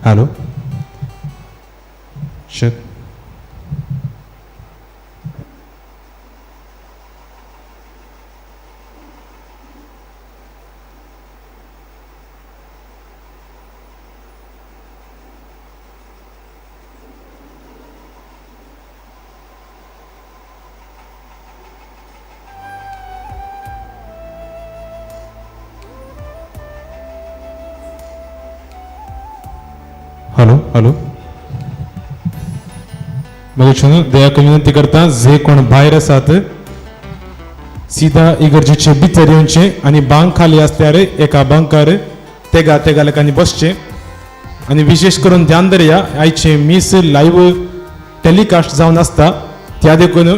Hello check. Hello hello. मागीर दया विनंती करता जे कोण भायर आसात सीधा इगर्जेचे भितर येवचे आनी बांक खाली आसल्यार एका बांकार तेगा तेगा लोकांनी बसचे आनी विशेश करून ध्यान दरया आयचे मीस लायव्ह टेलिकास्ट जावन आसता त्या देखून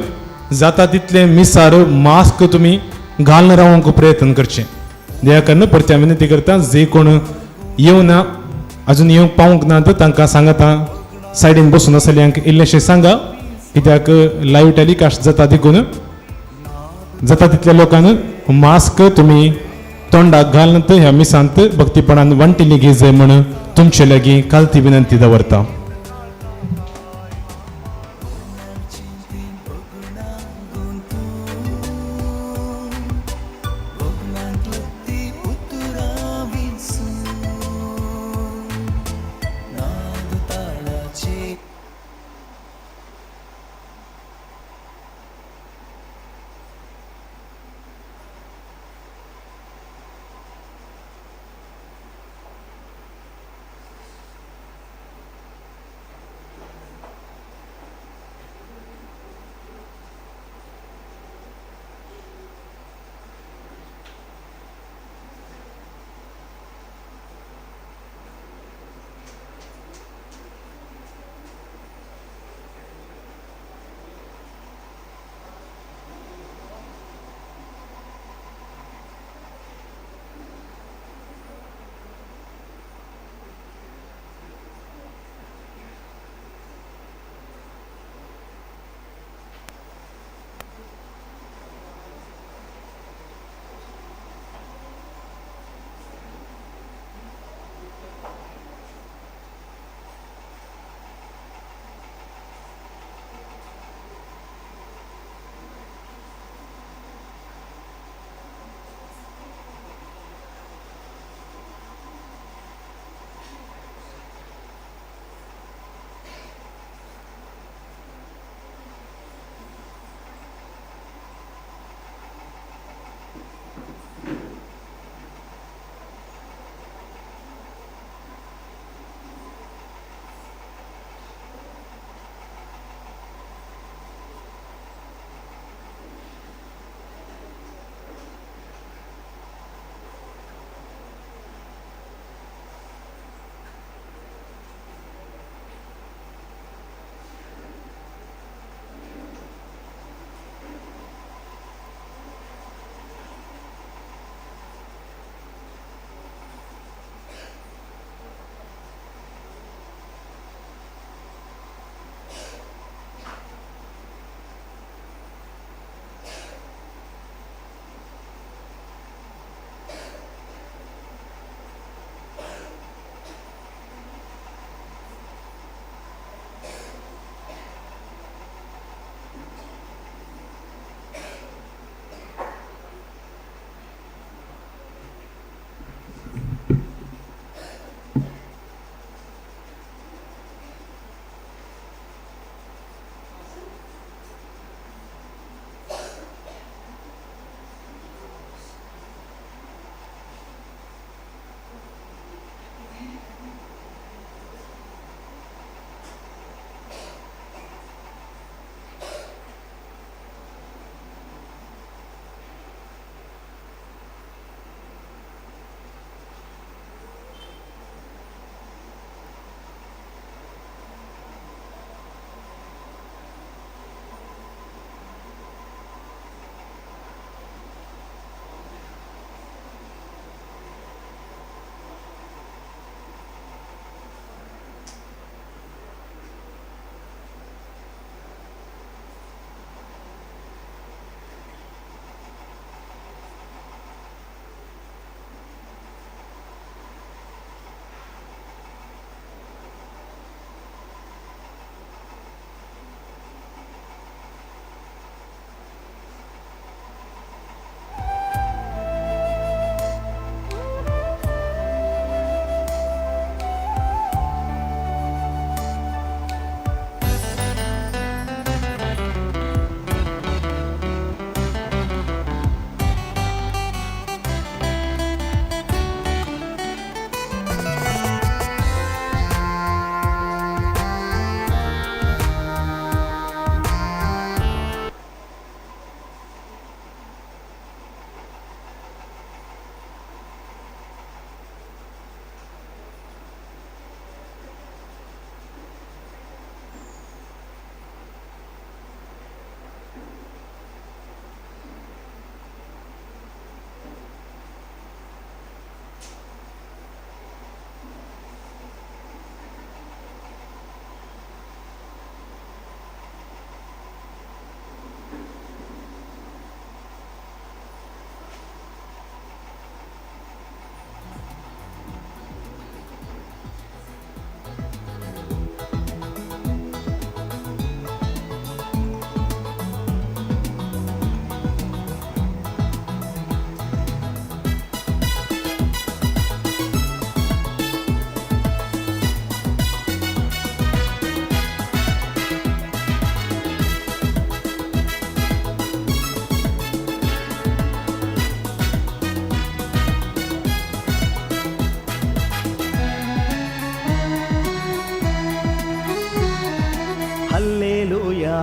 जाता तितले मिसार मास्क तुमी घालून रावंक प्रयत्न करचे. दया करून परत्या विनंती करता जे कोण येवना अजून येवंक पावूंक ना तर तांकां सांगता सायडीन बसून आसल्यांक इल्लेशें सांगा कित्याक लायव्ह टेलिकास्ट जाता देखून जाता तितल्या लोकांक मास्क तुमी तोंडाक घालून ह्या मिसांत भक्तीपणान वण्टीली घेय जाय म्हूण तुमचे लागीं कालती विनंती दवरता.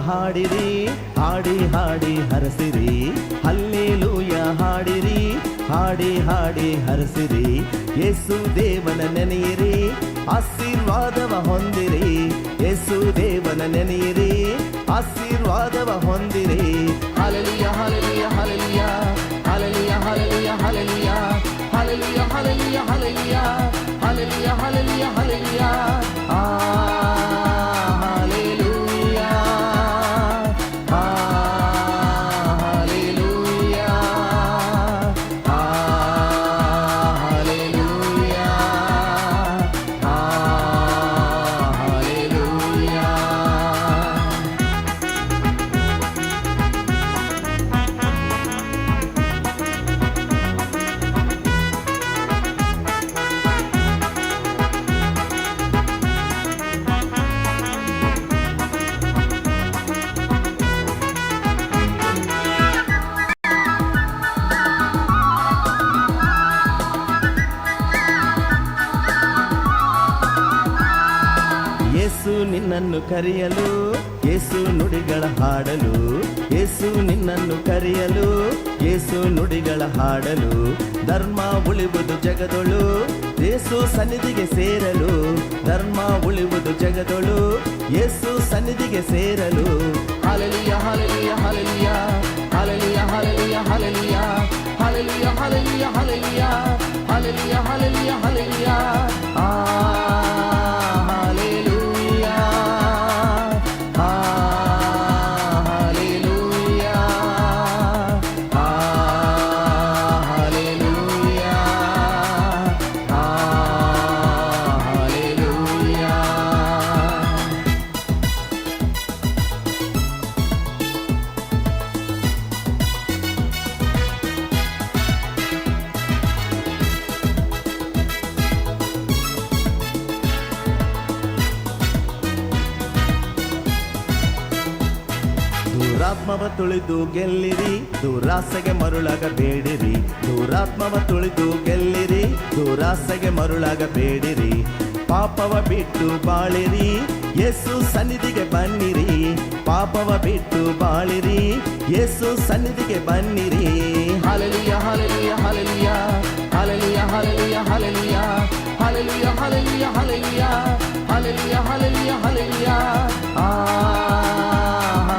ಹಾಡಿರಿ, ಹಾಡಿ ಹಾಡಿ ಹರಸಿರಿ. ಹಲ್ಲೆಲೂಯ ಹಾಡಿರಿ, ಹಾಡಿ ಹಾಡಿ ಹರಸಿರಿ. ಯೇಸು ದೇವನ ನೆನೆಯಿರಿ, ಆಶೀರ್ವಾದವ ಹೊಂದಿರಿ. ಯೇಸು ದೇವನ ನೆನೆಯಿರಿ, ಆಶೀರ್ವಾದವ ಹೊಂದಿರಿ. Hallelujah, hallelujah, hallelujah, hallelujah, hallelujah, hallelujah, hallelujah, hallelujah, hallelujah, hallelujah, hallelujah, hallelujah, hallelujah, hallelujah, hallelujah, hallelujah. ಯೇಸು ನಿನ್ನನ್ನು ಕರೆಯಲು, ಯೇಸು ನುಡಿಗಳ ಹಾಡಲು. ಯೇಸು ನಿನ್ನನ್ನು ಕರೆಯಲು, ಯೇಸು ನುಡಿಗಳ ಹಾಡಲು. ಧರ್ಮ ಉಳಿವುದು ಜಗದೊಳು, ಯೇಸು ಸನ್ನಿಧಿಗೆ ಸೇರಲು. ಧರ್ಮ ಉಳಿವುದು ಜಗದೊಳು, ಯೇಸು ಸನ್ನಿಧಿಗೆ ಸೇರಲು. Hallelujah, hallelujah, hallelujah, hallelujah, hallelujah, hallelujah, hallelujah, hallelujah, hallelujah, hallelujah, hallelujah, hallelujah, hallelujah, hallelujah, hallelujah, hallelujah. ದುರಾತ್ಮವ ತುಳಿದು ಗೆಲ್ಲಿರಿ, ದುರಾಸೆಗೆ ಮರುಳಾಗಬೇಡಿರಿ. ದುರಾತ್ಮವ ತುಳಿದು ಗೆಲ್ಲಿರಿ, ದುರಾಸೆಗೆ ಮರುಳಾಗಬೇಡಿರಿ. ಪಾಪವ ಬಿಟ್ಟು ಬಾಳಿರಿ, ಯೇಸು ಸನ್ನಿಧಿಗೆ ಬನ್ನಿರಿ. ಪಾಪವ ಬಿಟ್ಟು ಬಾಳಿರಿ, ಯೇಸು ಸನ್ನಿಧಿಗೆ ಬನ್ನಿರಿ. Hallelujah, hallelujah, hallelujah, hallelujah, hallelujah, hallelujah, hallelujah, hallelujah, hallelujah, hallelujah, hallelujah,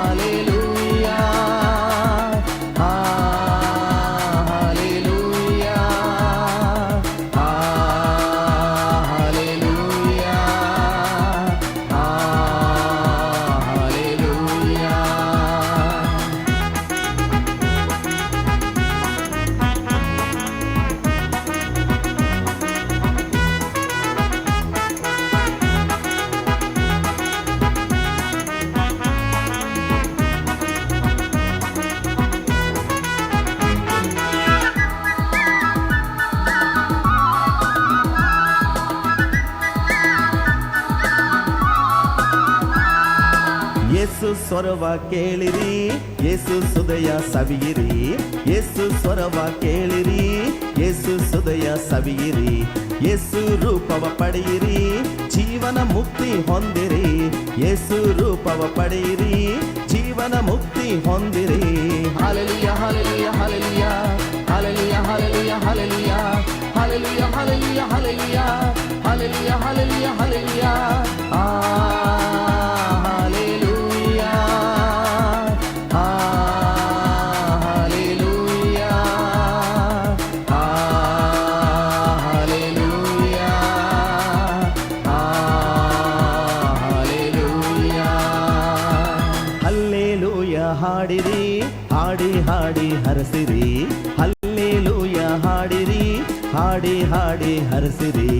hallelujah, hallelujah, hallelujah, hallelujah, hallelujah. ಯೇಸು ಸ್ವರವ ಕೇಳಿರಿ, ಯೇಸು ಸುದಯ ಸವಿಯಿರಿ. ಯೇಸು ಸ್ವರವ ಕೇಳಿರಿ, ಯೇಸು ಸುದಯ ಸವಿಯಿರಿ. ಯೇಸು ರೂಪವ ಪಡೆಯಿರಿ, ಜೀವನ ಮುಕ್ತಿ ಹೊಂದಿರಿ. ಯೇಸು ರೂಪವ ಪಡೆಯಿರಿ, ಜೀವನ ಮುಕ್ತಿ ಹೊಂದಿರಿ. Hallelujah, hallelujah, hallelujah, hallelujah, hallelujah, hallelujah, hallelujah, hallelujah, hallelujah, hallelujah, hallelujah, hallelujah, hallelujah, hallelujah, hallelujah, hallelujah. Hallelujah ಹಾಡಿರಿ, ಹಾಡಿ ಹಾಡಿ ಹರಸಿರಿ. ಹಲ್ಲೆಲೂಯ ಹಾಡಿರಿ, ಹಾಡಿ ಹಾಡಿ ಹರಸಿರಿ.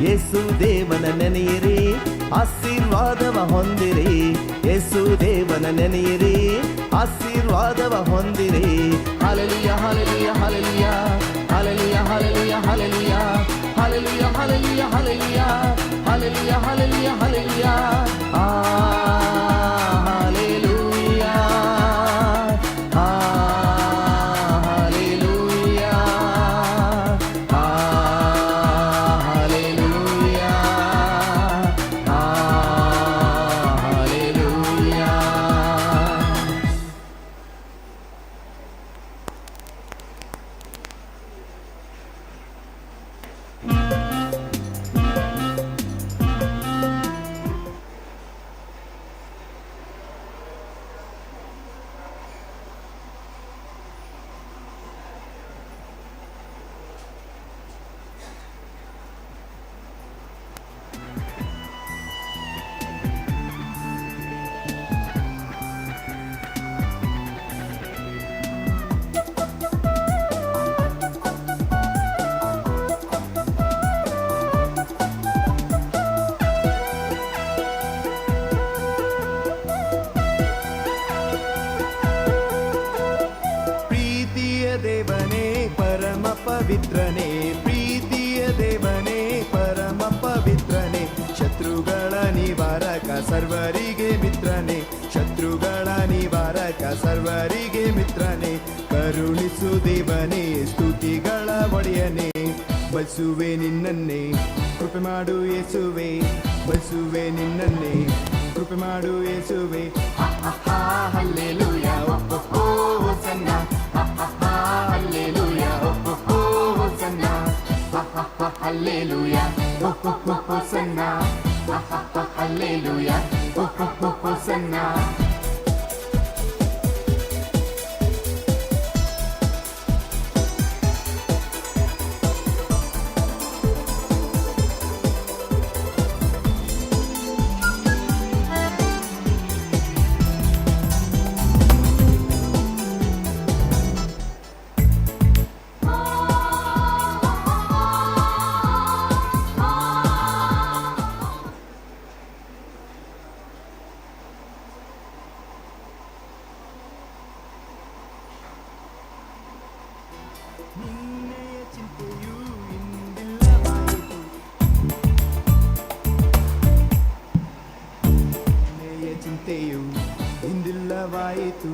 ಯೇಸು ದೇವನ ನೆನೆಯಿರಿ, ಆಶೀರ್ವಾದವ ಹೊಂದಿರಿ. ಯೇಸು ದೇವನ ನೆನೆಯಿರಿ, ಆಶೀರ್ವಾದವ ಹೊಂದಿರಿ. Hallelujah, hallelujah, hallelujah, hallelujah, hallelujah, hallelujah, hallelujah, hallelujah, hallelujah, hallelujah, hallelujah, hallelujah, hallelujah, hallelujah, hallelujah, hallelujah. ಪವಿತ್ರನೇ, ಪ್ರೀತಿಯ ದೇವನೇ, ಪರಮ ಪವಿತ್ರನೇ, ಶತ್ರುಗಳ ನಿವಾರಕ ಸರ್ವರಿಗೆ ಮಿತ್ರನೇ, ಶತ್ರುಗಳ ನಿವಾರಕ ಸರ್ವರಿಗೆ ಮಿತ್ರನೇ, ಕರುಣಿಸು ದೇವನೇ, ಸ್ತುತಿಗಳ ಒಡೆಯನೇ, ಬಯಸುವೆ ನಿನ್ನನ್ನೇ, ಕೃಪೆ ಮಾಡು ಯೇಸುವೆ, ಬಯಸುವೆ ನಿನ್ನನ್ನೇ, ಕೃಪೆ ಮಾಡು ಯೇಸುವೆ. Hallelujah, oh oh oh hosanna, ha ha ha hallelujah, oh oh oh hosanna, ha ha ha hallelujah, oh oh oh hosanna, ha ha ha hallelujah, oh oh oh hosanna. ನಿನ್ನೆಯ ಚಿಂತೆಯು ಇಂದಿಲ್ಲವಾಯಿತು, ನಿನ್ನೆಯ ಚಿಂತೆಯು ಇಂದಿಲ್ಲವಾಯಿತು.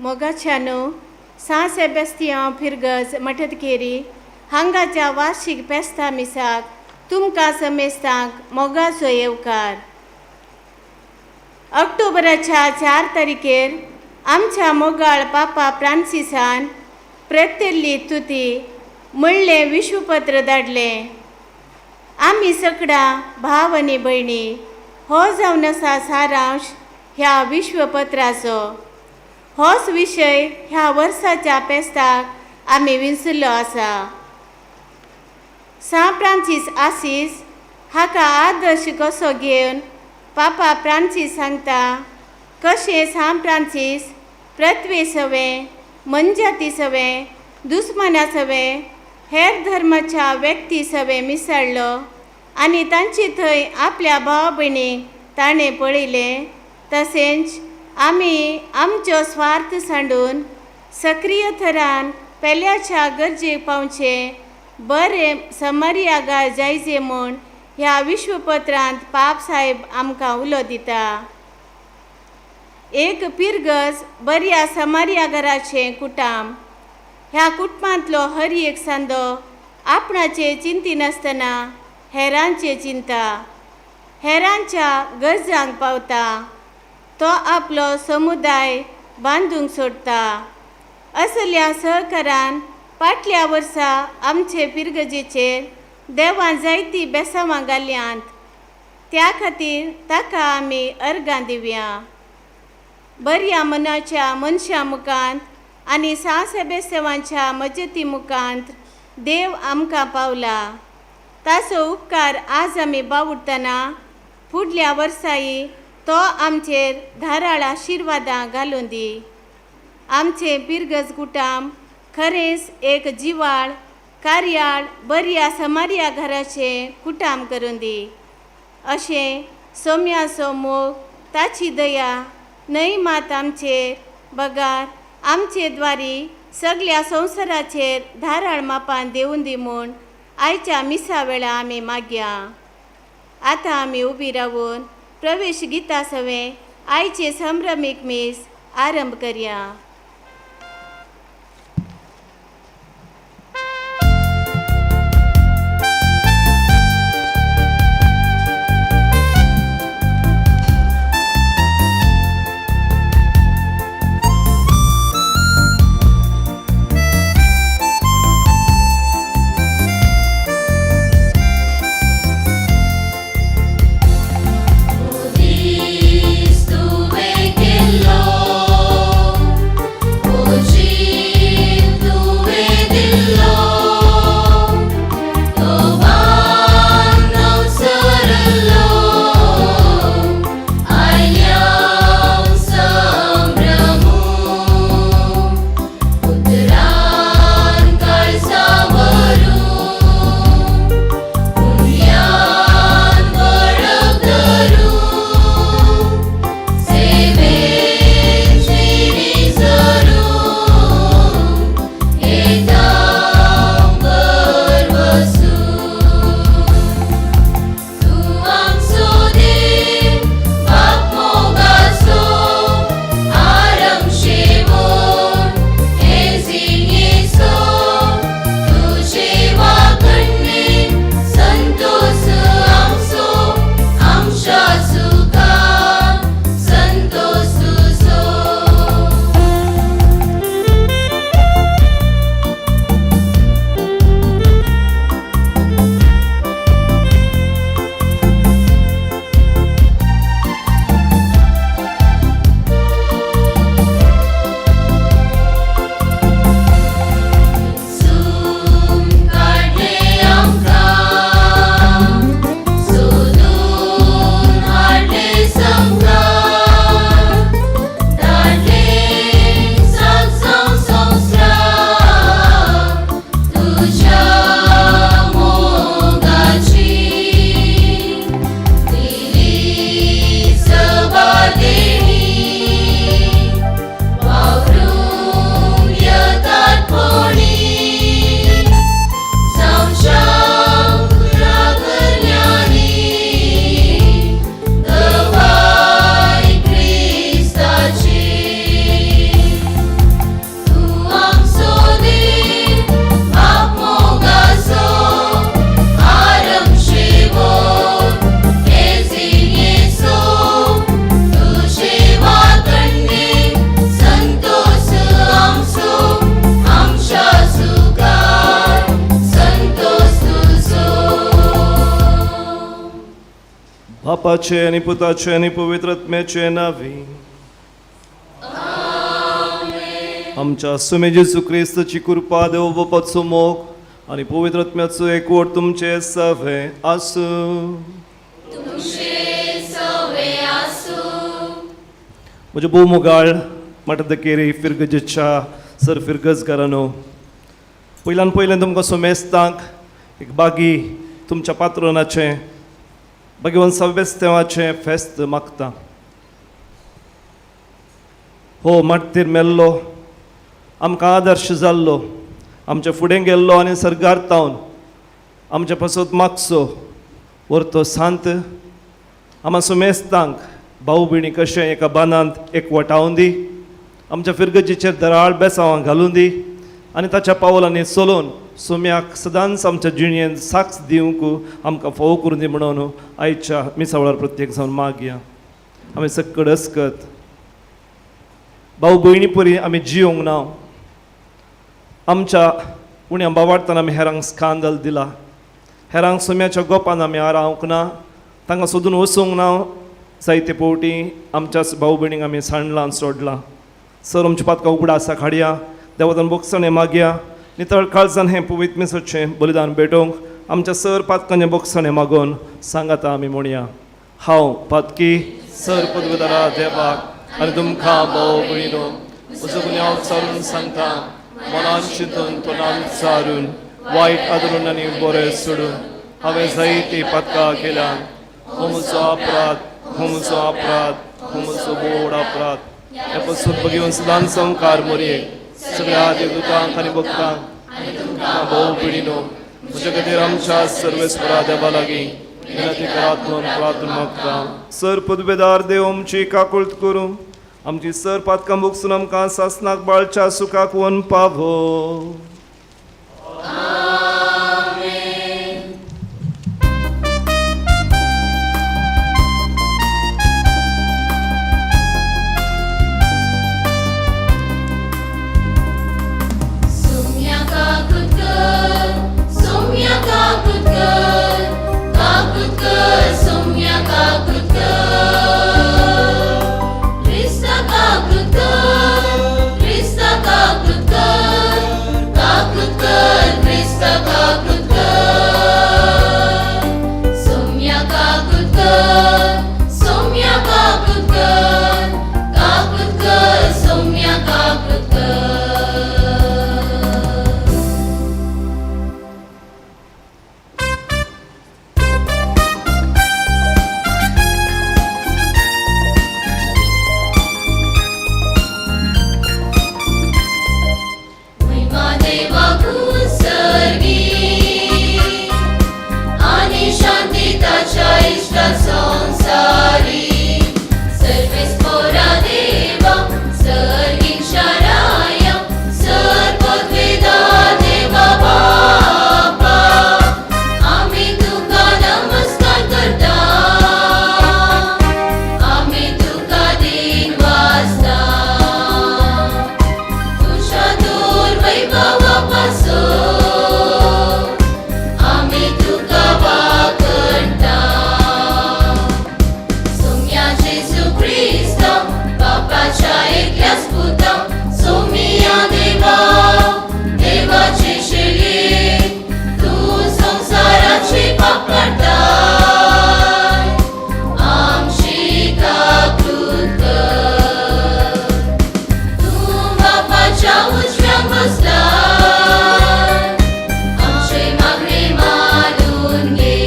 मोगाच्यानो, सां सेबेस्तियांव फिरगज मठतकेरी हांगाच्या वार्षिक फेस्ता मिसाक तुमकां समेस्तांक मोगाचो येवकार. ऑक्टोबराच्या 4 तारखेर आमच्या मोगाळ पापा फ्रांसिसान प्रत्यल्ली तुती म्हणलें विश्वपत्र धाडलें. आमी सगळां भाव आनी भयणी, हो जावन आसा सारांश ह्या विश्वपत्राचो. होच विशय ह्या वर्साच्या फेस्ताक आमी विंचल्लो आसा. सां फ्रांसीस आसीस हाका आदर्श कसो घेवन पापा फ्रांसीस सांगता कशें सां फ्रांसीस पृथ्वी सवें, मनजाती सवें, दुस्माना सवें, हेर धर्माच्या व्यक्ती सवें मिसळ्ळो आनी तांचे थंय आपल्या भाव भयणीक ताणें पळयलें. तशेंच आमी आमचो स्वार्थ सांडून सक्रीय थरान पेल्याच्या गरजेक पावचें बरें समर्यागार जायचे म्हूण ह्या विश्वपत्रांत पाप साहेब आमकां उलो दिता. एक पिरगज बऱ्या समार्यागाराचें कुटाम. ह्या कुटुंबांतलो हर एक सांदो आपणाचे चिंतिनासतना हेरांचे चिंता, हेरांच्या गरजांक पावता. तो आपलो समुदाय बांदूंक सोडटा. असल्या सहकारान फाटल्या वर्सा आमचे पिरगजेचेर देवान जायतीं बेसांवां घाल्यांत. त्या खातीर ताका आमी अर्गां दिवया. बऱ्या मनाच्या मनशां मुखांत आनी सां सेबेस्तेवांच्या मजती मुखांत देव आमकां पावला. ताचो उपकार आज आमी बावुडटना फुडल्या वर्साय तो आमचेर धाराळ आशिर्वादां घालून दी. आमचें पिरगज कुटाम खरेंच एक जिवाळ कार्याळ बऱ्या समार्या घराचें कुटाम करून दी. अशें सोम्याचो मोग, ताची दया न्हय मात आमचेर बगार आमचे द्वारी सगल्या संवसाराचेर धाराळ मापान देवून दी म्हूण आयच्या मिसा वेळा आमी मागया. आतां आमी उबी रावून प्रवेश गिता सवें आयचे संभ्रमीक मीस आरंभ करया. Cristo me quello. बापाचे आनी पुताचे आनी पवित्र आत्म्याचे नांवी. आमच्या सुमे जेजू क्रिस्ताची कृपा, देव बापाचो मोग आनी पवित्र आत्म्याचो एकवट तुमचे सवे आसूं. म्हज्या भोव मोगाळ माटदकेरी फिरगजेच्या सर फिरगजकारांनो, पयल्यान पयलें तुमकां सोमेस्तांक एक बागी तुमच्या पात्रोनाचें भगवान सवेस्तेवाचें फेस्त मागता. हो माटतीर मेल्लो, आमकां आदर्श जाल्लो, आमच्या फुडें गेल्लो आनी सर्गार तावन आमच्या पासत मागचो व्हरतो सांत आमा सुमेस्तांक भाऊ भयणी कशें एका बांदांत एकवटावन दी, आमच्या फिरगजीचेर दराळ बेसांवां घालून दी आनी ताच्या पावलांनी चलोवन सुम्याक सदांच आमच्या जिणेंत साक्ष दिवंक आमकां फोव करून दी म्हणून आयच्या मिसा वेळार प्रत्येक जावन मागया. आमी सक्कड अस्कत भाऊ भयणी परी आमी जियोंक ना. आमच्या उण्या बावाडताना आमी हेरांक स्कांदल दिला, हेरांक सुम्याच्या गोपान आमी आरावंक ना, तांकां सोदून वचूंक ना. जायते फावटी आमच्याच भाऊ भयणींक आमी सांडलां सोडलां. सर आमच्या पातकां उगडा आसा खाडया, देवान बोगसणें मागया. नितळ काळजान हें पवित्र मिसाचें बलिदान भेटोवंक आमच्या सर पातकांचें बोगसणें मागोवन सांगाता आमी म्हणया. हांव पातकी सर पदवेदारा देवाक आनी तुमकां भाव भयणो म्हजो गुन्यांव चारून सांगता. मनान चिंतून, तोंडान चारून, वायट आदरून आनी बरें सोडून हांवें जायतीं पातकां केल्यान. हो म्हजो अपराध, हो म्हजो अपराध, हो म्हजो बोड अपराध. हे पसून बघून सदांच संवकार मोरयेक, सगळ्या देवदूतांक आनी भक्तांक तुमकां भोव पिडिनो म्हज्या खातीर आमच्या सर्वेस्परा देवा लागीं विनंती करात म्हणून प्रार्थना मागता. सर पदवेदार देव आमची काकुळट करूं, आमची सर पातकां भोगसून आमकां सासनाक बाळच्या सुखाक वन पावो. सुम्या काकुतकर, सुम्या काकुतकर, काकुतकर, सुम्या काकुतकर. क्रिस्ता काकुतकर, क्रिस्ता काकुतकर, काकुतकर, क्रिस्ता काकुतकर. सुम्या काकुतकर, सुम्या काकुतकर, काकुतकर, सुम्या काकुतकर. महिमा देवाकू सर्गी आनी शांती ताच्या इश्टा संवसारी. सर्वेस्पोरा देवा सर्गींच्या राया, सर पदवेदा देवा बापा, आमी तुका नमस्कार करता, आमी तुका दिन वाजता. तुझ्या दुर्वैभवापासून आमी तुका वाकडता. सोम्या जेजू क्रिस्ता बापाच्या एकल्याच पुता, सोमिया देवा देवाची शेली, तूं संवसाराची पाप काडताय, आमची काकूत कर. तूं बापाच्या उजव्याक बसलाय, आमचे मागणे मानून घे.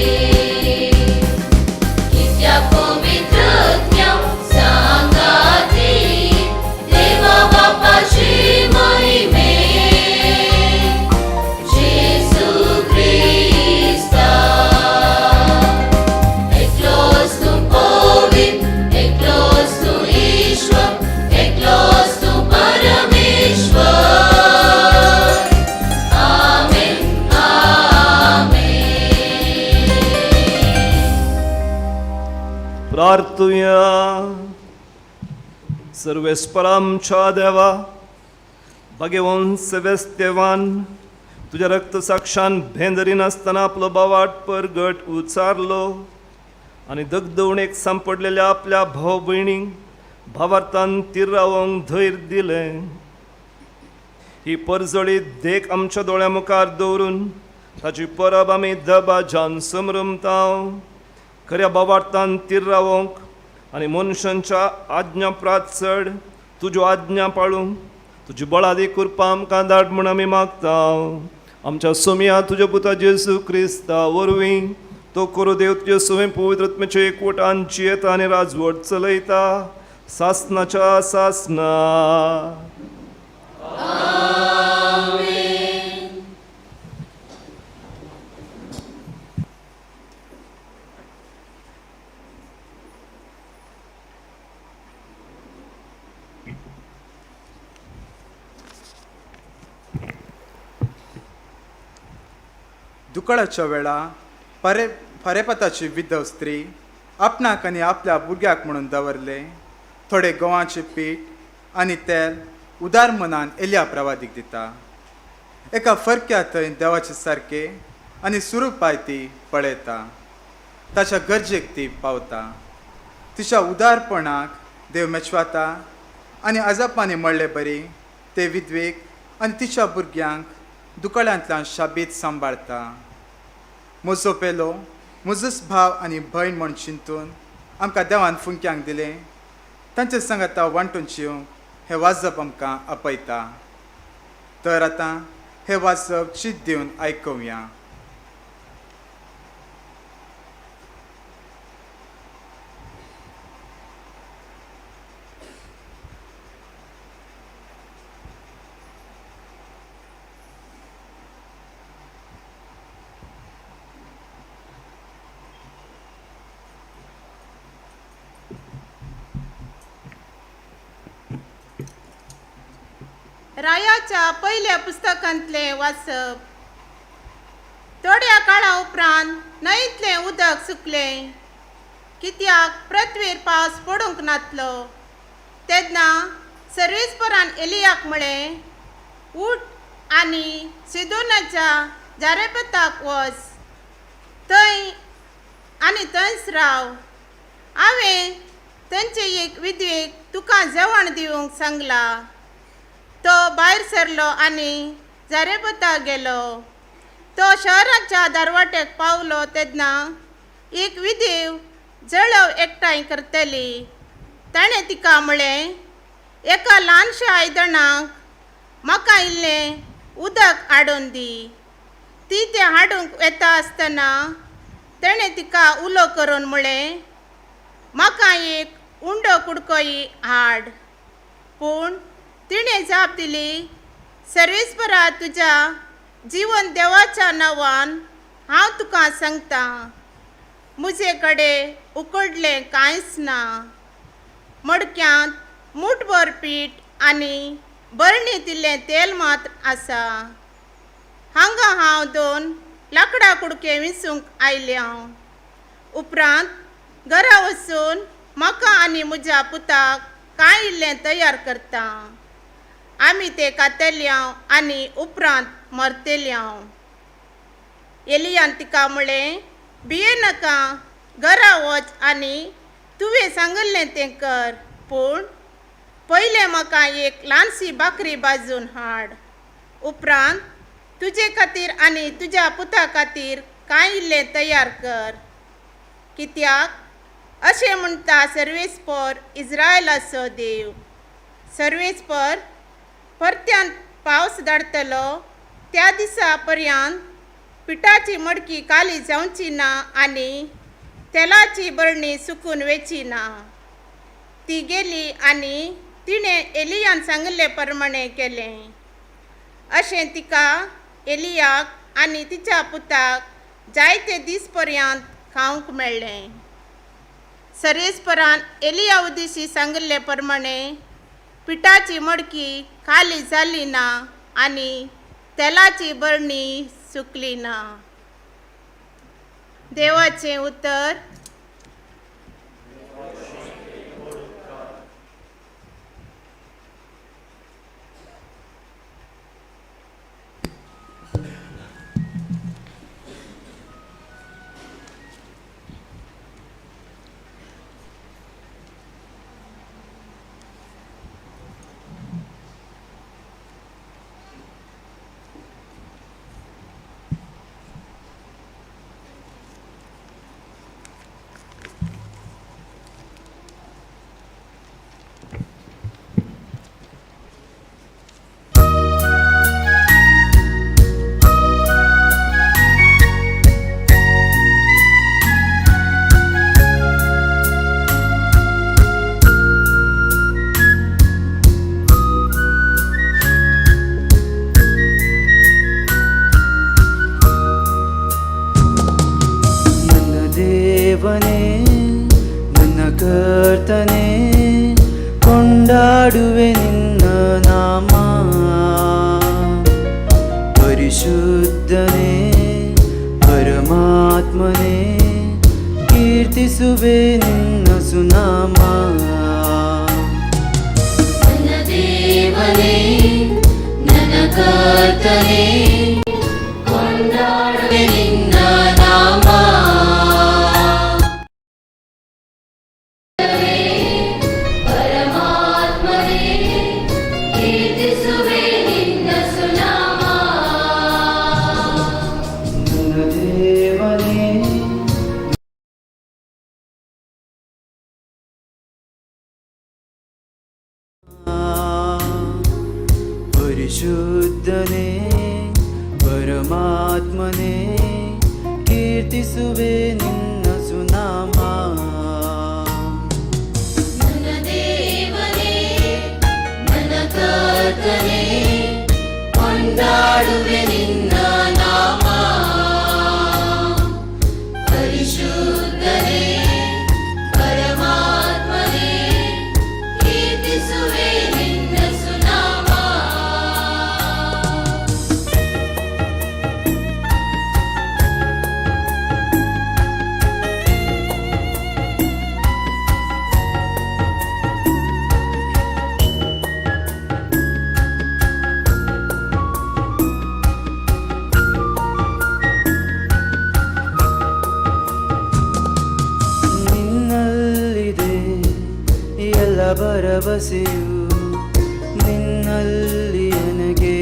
कित्याक पवित्र आत्म्या सांगाती देवा बापाची महिमे जेजू क्रिस्ता. एकलोच तूं पवित्र, एकलोच तूं ईश्वर, एकलोच तूं परमेश्वर. आमेन, आमेन. प्रार्थुया. सर्वेस्परा आमच्या देवा, भगवान सेवेस्तेवान तुज्या रक्त साक्षान भेंदरी नासतना आपलो बावाट परगट उचारलो. आनी दगदवणेक सांपडलेल्या आपल्या भाव भयणींक भावार्थान तिरावंक धैर्य दिलें. ही परजळी देख आमच्या दोळ्या मुखार दवरून ताची परब आमी दबाज्यान समरमता. खऱ्या भावार्थान तिरावंक आनी मनशांच्या आज्ञा प्रात चड तुज्यो आज्ञा पाळूंक तुजी बळादी कृपा आमकां धाड म्हूण आमी मागता. आमच्या सोमया तुज्या पुता जेजू क्रिस्ता वरवीं तो करो देव तुजे सवय पवित्र आत्म्याचे एकवटान जियेता आनी राजवट चलयता सासनाच्या सासना. दुकळाच्या वेळा परे परेपताची विधव स्त्री आपणाक आनी आपल्या भुरग्याक म्हणून दवरले थोडे गंवाचें पीठ आनी तेल उदार मनान एलिया प्रवादीक दिता. एका फरक्या थंय देवाचे सारके आनी सुरूपाय ती पळयता, ताच्या गरजेक ती पावता. तिच्या उदारपणाक देव मेचवाता आनी अजापांनी म्हणले बरी ते विधवेक आनी तिच्या भुरग्यांक दुकळांतल्यान शाबीत सांबाळता. म्हजो पेलो म्हजोच भाव आनी भयण म्हण चिंतून आमकां देवान फुंक्यांक दिलें तांचे सांगाता वांटून चिवंक हें वाजप आमकां आपयता. तर आतां हें वाजप चित दिवन आयकुया. रायाच्या पयल्या पुस्तकांतलें वाचप. थोड्या काळा उपरांत न्हंयतलें उदक सुकलें, कित्याक पृथ्वीर पावस पडूंक नातलो. तेन्ना सर्वेस्परान एलियाक म्हळें, उठ आनी सिदोनाच्या जारेपताक वच, थंय आनी थंयच राव. हांवें थंयचे एक विधवेक तुका जेवण दिवंक सांगलां. तो भायर सरलो आनी जारेपता गेलो. तो शहराच्या दरवाट्याक पावलो तेन्ना एक विधव जळव एकठांय करतली. ताणें तिका म्हळें, एका ल्हानशा आयदणाक म्हाका इल्लें उदक हाडून दी. ती तें हाडूंक येता आसतना ताणें तिका उलो करून म्हळें, म्हाका एक उंडो कुडकोय हाड. पूण तिणें जाप दिली, सर्वेस्परा तुज्या जिवन देवाच्या नांवान हांव तुका सांगता, म्हजे कडेन उकडलें कांयच ना. मडक्यांत मुठभर पीठ आनी बरणींत इल्लें तेल मात्र आसा. हांगा हांव 2 लांकडां कुडके विंचूंक आयल्या. उपरांत घरा वचून म्हाका आनी म्हज्या पुताक कांय इल्लें तयार करता. आमी ते खातल्या आनी उपरांत मरतल्या. एलियान तिका म्हळें, भिये नाका, घरा वच आनी तुवें सांगिल्लें तें कर, पूण पयलें म्हाका एक ल्हानशी बाकरी भाजून हाड. उपरांत तुजे खातीर आनी तुज्या पुता खातीर कांय इल्लें तयार कर. कित्याक अशें म्हणटा सर्वेस्पर इज्रायलाचो देव, सर्वेस्पर परत्यान पावस धाडटलो त्या दिसा पर्यंत पिठाची मडकी काली जावची ना आनी तेलाची बरणी सुकून वेची ना. ती गेली आनी तिणें एलियान सांगिल्ले प्रमाणें केलें. अशें तिका एलियाक आनी तिच्या पुताक जायते दीस पर्यंत खावंक मेळ्ळें. सर्वेस्परान एलिया उदेशी सांगिल्ले प्रमाणें पिठाची मडकी खाली जाली ना आनी तेलाची बरणी सुकली ना. देवाचें उतर. ದೇವನೇ, ನನ್ನ ಕರ್ತನೇ, ಕೊಂಡಾಡುವೆ ನಿನ್ನ ನಾಮ. ಪರಿಶುದ್ಧನೇ, ಪರಮಾತ್ಮನೇ, ಕೀರ್ತಿಸುವೆ ನಿನ್ನ ಸುನಾಮ. ನನ್ನ ದೇವನೇ, ನನ್ನ ಕರ್ತನೇ, ಕೊಂಡಾಡುವೆ ನಿನ್ನ ನಾಮ. ಪರಮಾತ್ಮನೇ, ಕೀರ್ತಿಸುವೆ ನಿನ್ನ ಸುನಾಮ. ನನ್ನ ದೇವನೇ. ಪರಿಶುದ್ಧನೇ, ಪರಮಾತ್ಮನೇ, ಕೀರ್ತಿಸುವೆ ನಿನ್ನ ಸುನಾಮ. ನನ್ನ ದೇವನೇ, ನನ್ನ ಕರ್ತನೇ, ಕೊಂಡಾಡುವೆ ನಿನ್ನ ನಾಮ. ಪರಿಶುದ್ಧನೇ, ಪರಮಾತ್ಮನೇ, ಕೀರ್ತಿಸುವೆ ನಿನ್ನ ಸುನಾಮ. ನಿನ್ನಲ್ಲಿದೆ ಎಲ್ಲ ಭರವಸೆಯು, ನಿನ್ನಲ್ಲಿ ನನಗೆ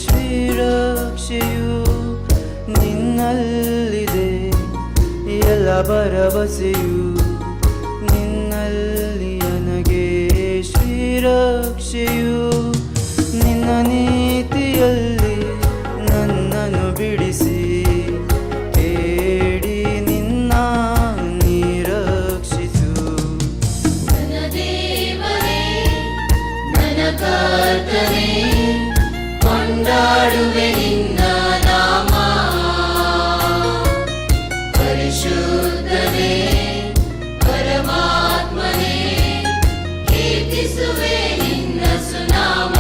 ಶ್ರೀರಕ್ಷೆಯು. ನಿನ್ನಲ್ಲಿದೆ ಎಲ್ಲ ಭರವಸೆಯು, ನಿನ್ನಲ್ಲಿ ನನಗೆ ಶ್ರೀರಕ್ಷೆಯು. ನಿನ್ನ ನೀತಿಯಲ್ಲಿ ನನ್ನನ್ನು ಬಿಡಿಸಿ, ಕೇಡಿನಿಂದ ನೀ ರಕ್ಷಿಸು. ನನ್ನ ದೇವನೇ, ನನ್ನ ಕರ್ತನೇ, ಕೊಂಡಾಡುವೆ ನಿನ್ನ ನಾಮ. ಪರಿಶುದ್ಧನೇ, ಪರಮಾತ್ಮನೇ, ಕೀರ್ತಿಸುವೆ ನಿನ್ನ ಸುನಾಮ.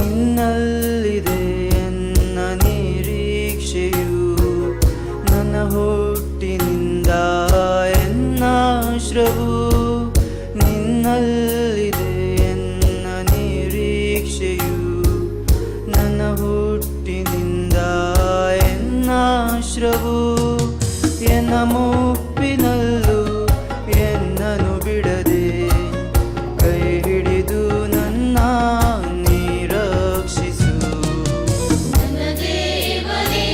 ನಿನ್ನಲ್ಲಿದೆ ಎನ್ನ ನಿರೀಕ್ಷೆಯು, ನನ್ನ ಹುಟ್ಟಿನಿಂದ ಎನ್ನಾಶ್ರವು. ನಿನ್ನಲ್ಲಿದೆ ಎನ್ನ ನಿರೀಕ್ಷೆಯು, ನನ್ನ ಹುಟ್ಟಿನಿಂದ ಎನ್ನಾಶ್ರವು. ಎನ್ನ ಮುಪ್ಪಿನಲ್ಲೂ ಎನ್ನನು ಬಿಡದೆ, ಕೈ ಹಿಡಿದು ನನ್ನ ನೀ ರಕ್ಷಿಸು. ನನ್ನ ದೇವನೇ,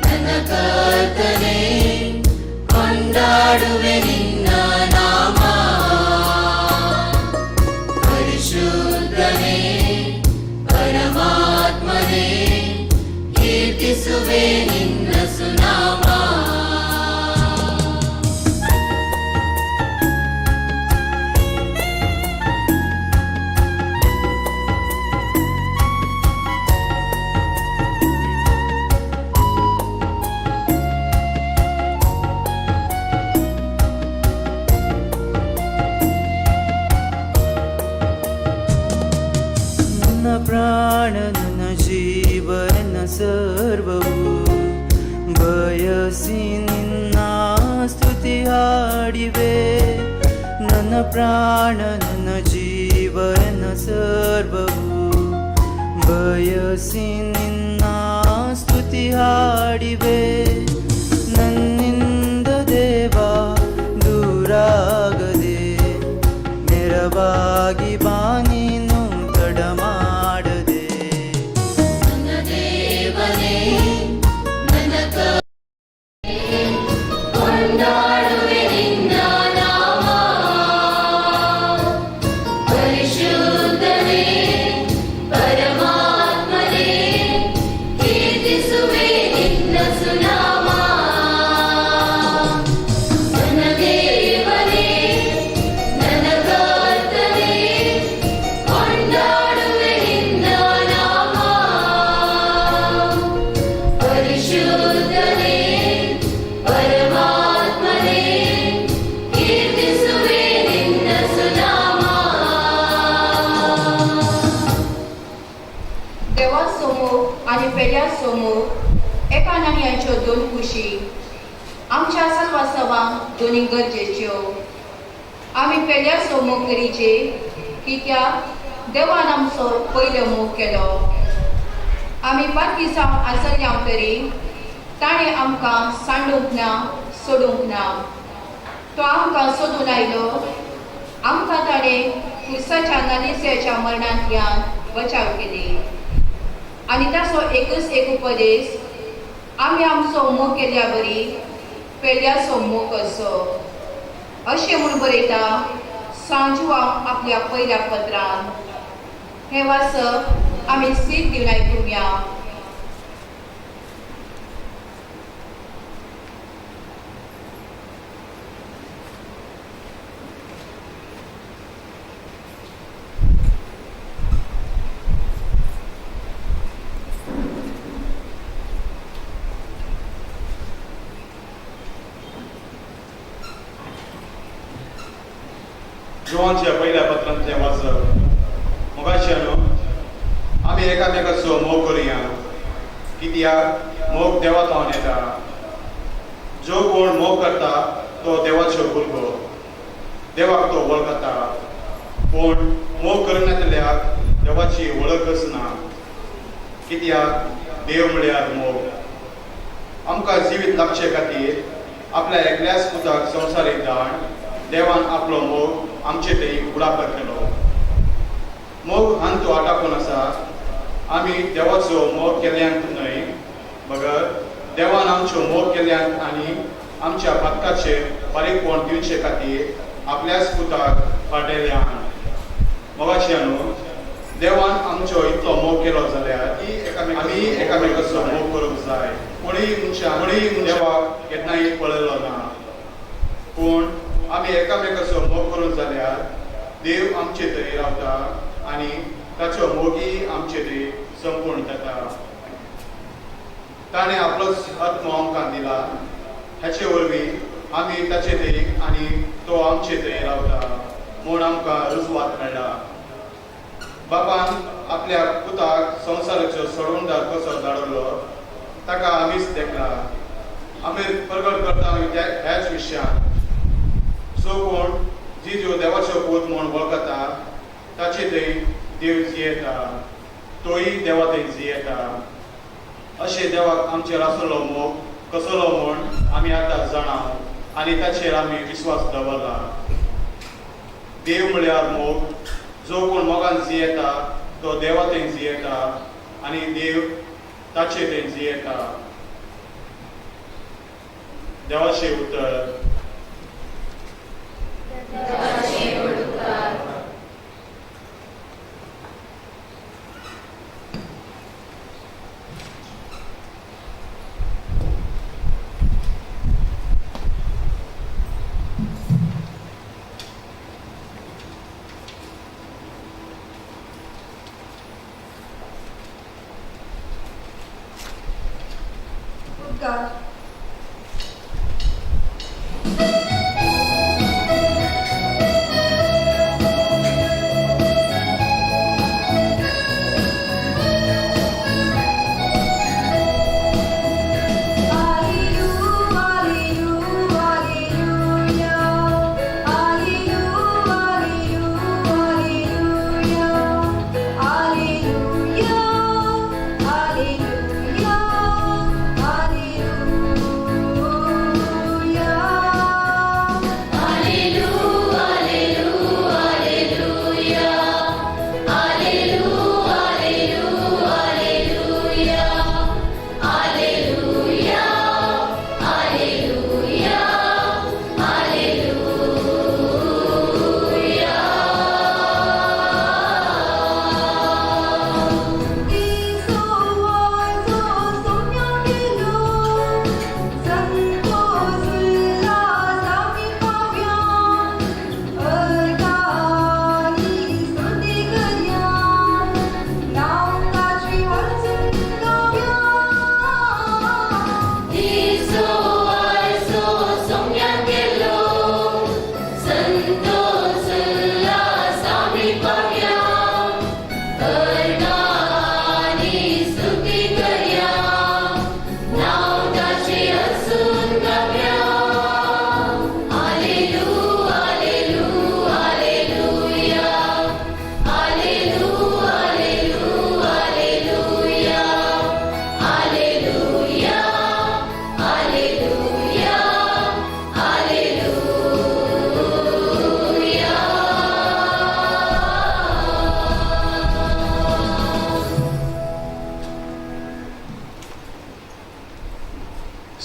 ನನ್ನ ಕರ್ತನೇ, ಕೊಂಡಾಡುವೆ ನಿನ್ನ ನಾಮ. ಪರಿಶುದ್ಧನೇ, ಪರಮಾತ್ಮನೇ, ಕೀರ್ತಿಸುವೆ ನಿನ್ನ ಸುನಾಮ. ನನ್ನ ಪ್ರಾಣ, ನನ್ನ ಜೀವನ ಸರ್ವವು ಬಯಸಿ ನಿನ್ನ ಸ್ತುತಿ ಹಾಡಿವೆ. ನನ್ನ ಪ್ರಾಣ, ನನ್ನ ಜೀವನ ಸರ್ವವು ಬಯಸಿ ನಿನ್ನ ಸ್ತುತಿ ಹಾಡಿವೆ. ನನ್ನಿಂದ ದೇವ ದೂರಾಗದೆ, ನೆರವಾಗಿ ಬಾ ನೀನು ತಡ ಮಾಡದೆ. ನನ್ನ ದೇವನೇ, ನನ್ನ ಕೊಂಡಾಡುವೆ ನಿನ್ನ ನಾಮ. ಪರಿಶುದ್ಧನೇ, पेल्याचो मोग एका नाणयाच्यो दोन कुशी. आमच्या साल्वासावांक दोनी गरजेच्यो. आमी पेल्याचो मोग करीचे कित्याक देवान आमचो पयलो मोग केलो. आमी पातकी जावन आसल्या तरी ताणें आमकां सांडूंक ना, सोडूंक ना. तो आमकां सोदून आयलो. आमकां ताणें क्रिस्ताच्या नालिस्याच्या मरणांतल्यान बचाव केली. आनी ताचो एकच एक उपदेश, आमी आमचो मोग केल्या बरी पेल्याचो मोग करचो अशें म्हूण बरयता सांजुआंव आपल्या पयल्या पत्रान. हें वाचप आमी सीट दिवन आयकुया. जुवांच्या पहिल्या पत्रांतलें वाचप. मोगाच्यानो, आमी एकामेकाचो मोग करुया, कित्याक मोग देवा थावन येता. जो कोण मोग करता तो देवाचो भुरगो, देवाक तो वळखता. पूण मोग करनातल्याक देवाची वळखच ना, कित्याक देव म्हळ्यार मोग. आमकां जिवीत लागचे खातीर आपल्या एकल्याच पुताक संवसारीक धाड देवान आपलो मोग आमचे थंय उगडापर केलो. मोग हांतो आटापून आसा. आमी देवाचो मोग केल्ल्यान न्हय, बगर देवान आमचो मोग केल्ल्यान आनी आमच्या पातकाचेर फारीकपण दिवचे खातीर आपल्याच पुताक पाटयल्यान. मोगाचे न्हू, देवान आमचो इतलो मोग केलो जाल्यार आमी एकामेकाचो मोग करूंक जाय. कोणीय मनशां कोणीय देवाक केन्नाय पळयलो ना, पूण आमी एकामेकाचो मोग करूंक जाल्यार देव आमचे थंय रावता आनी ताचो मोगी आमचे थंय संपूर्ण जाता. ताणें आपलोच आत्मो आमकां दिला, हाचे वरवीं आमी ताचे थंय आनी तो आमचे थंय रावता म्हूण आमकां रुजवात मेळ्ळा. बापान आपल्या पुताक संवसाराचो सोडवणदार कसो धाडवलो ताका आमीच देखला. आमी प्रगट करता ह्याच विशयान. सो कोण जिजो देवाचो पूत म्हूण वळखता ताचे थंय देव जियेता, तोय देवा थंय जियेता. अशें देवाक आमचेर आसलो मोग कसलो म्हूण आमी आतां जाणा आनी ताचेर आमी विस्वास दवरला. देव म्हळ्यार मोग. जो कोण मोगान जियेता तो देवा थंय जियेता आनी देव ताचे थंय जियेता. देवाचें उतर. God.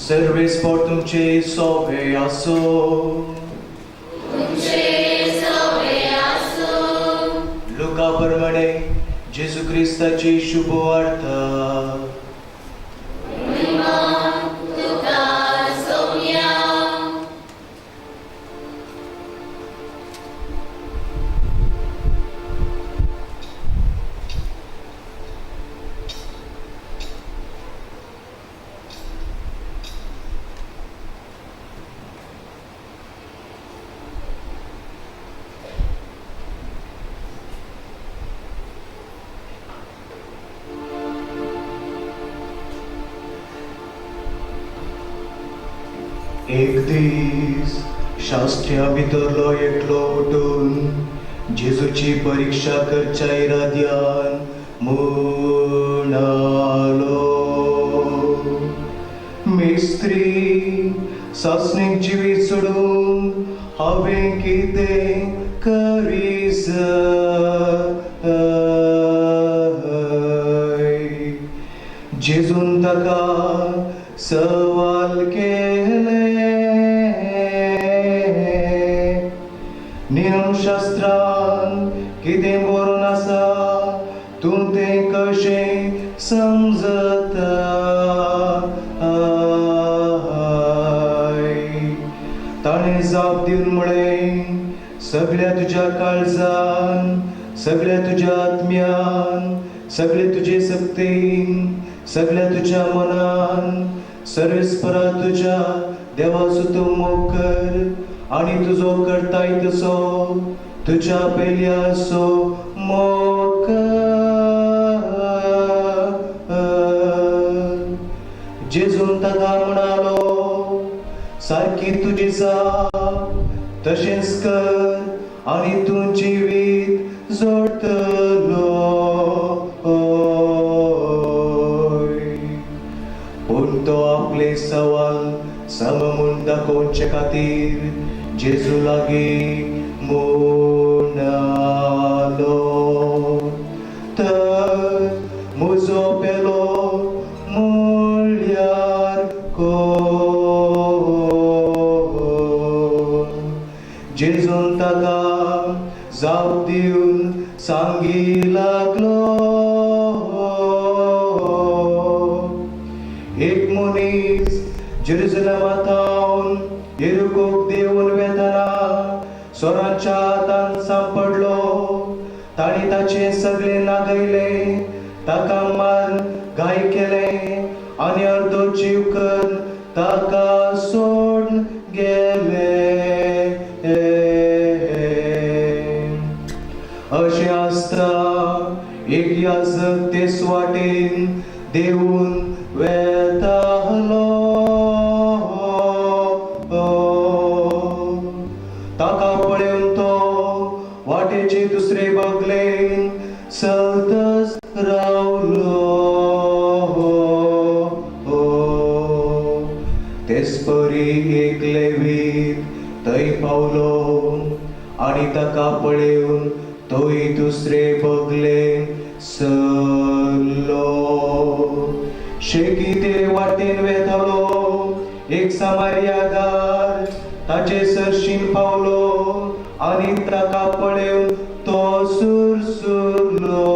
सर्वेस्पोर तुमचे सोवे आसो. लुका प्रमाणे जेजू क्रिस्ताची शुभवार्ता. एक दीस शास्त्र्या भितरलो एकलो उठून जेजूची परीक्षा करच्या इराद्यान म्हणालो, मिस्त्री सासणीक जिवीत सोडून हांवें कितें करीस? जेजून ताका सवाल केलें, नियमशास्त्रान कितें बरोवन आसा तूं तें कशें समजता? ताणें जाप दिवन म्हळें, सगळ्या तुज्या काळजान, सगळ्या तुज्या आत्म्यान, सगळे तुजे सक्तीन, सगळ्या तुज्या मनान, सर्वेस्परा तुज्या देवाचो तूं मोग कर आनी तुजो करताय तसो तुज्या पेल्याचो मोग कर. जेजून ताका म्हणालो, सारकी तुजी जाप, तशेंच कर आनी तूं जिवीत जोडटलो. पूण तो आपले सवाल सम म्हूण दाखोवचे खातीर जेजू लागीं म्हणालो, तर म्हजो पेलो म्हळ्यार कोण? जेजून ताका जाप दिवन सांगी लागलो, एक मनीस जेरुसलेमा थावन येरुकोक देवून वेतना सोरांच्या हातान सांपडलो. तांणी ताचें सगळें नागयलें, ताका मार घाय केलें आनी अर्दो जीव कर ताका सोडून गेले. अशें आसता एक याजक ते वाटेन देवून वेतालो. ताका पळोवन तो वाटेचे दुसरे बगलेन चलतच रावलो. तेच परी एक लेवीत थंय पावलो आनी ताका पळोवन तोय दुसरे बगलेन सरलो. शेकी ते वाटेन वेतालो एक सामारियागार ताचे सरशीन पावलो आनी ताका पळोवन तो सुरसुरलो.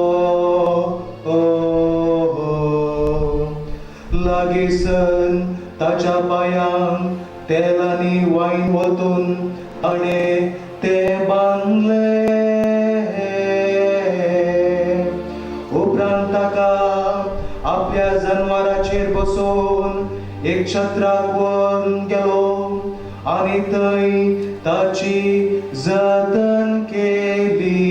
लागींसन ताच्या पांयांक तेल आनी वायन वतून ताणें तें बांदलें. उपरांत ताका आपल्या जनवाराचेर बसोवन एक छत्राक व्हरून गेलो आनी थंय ताची जतन केली.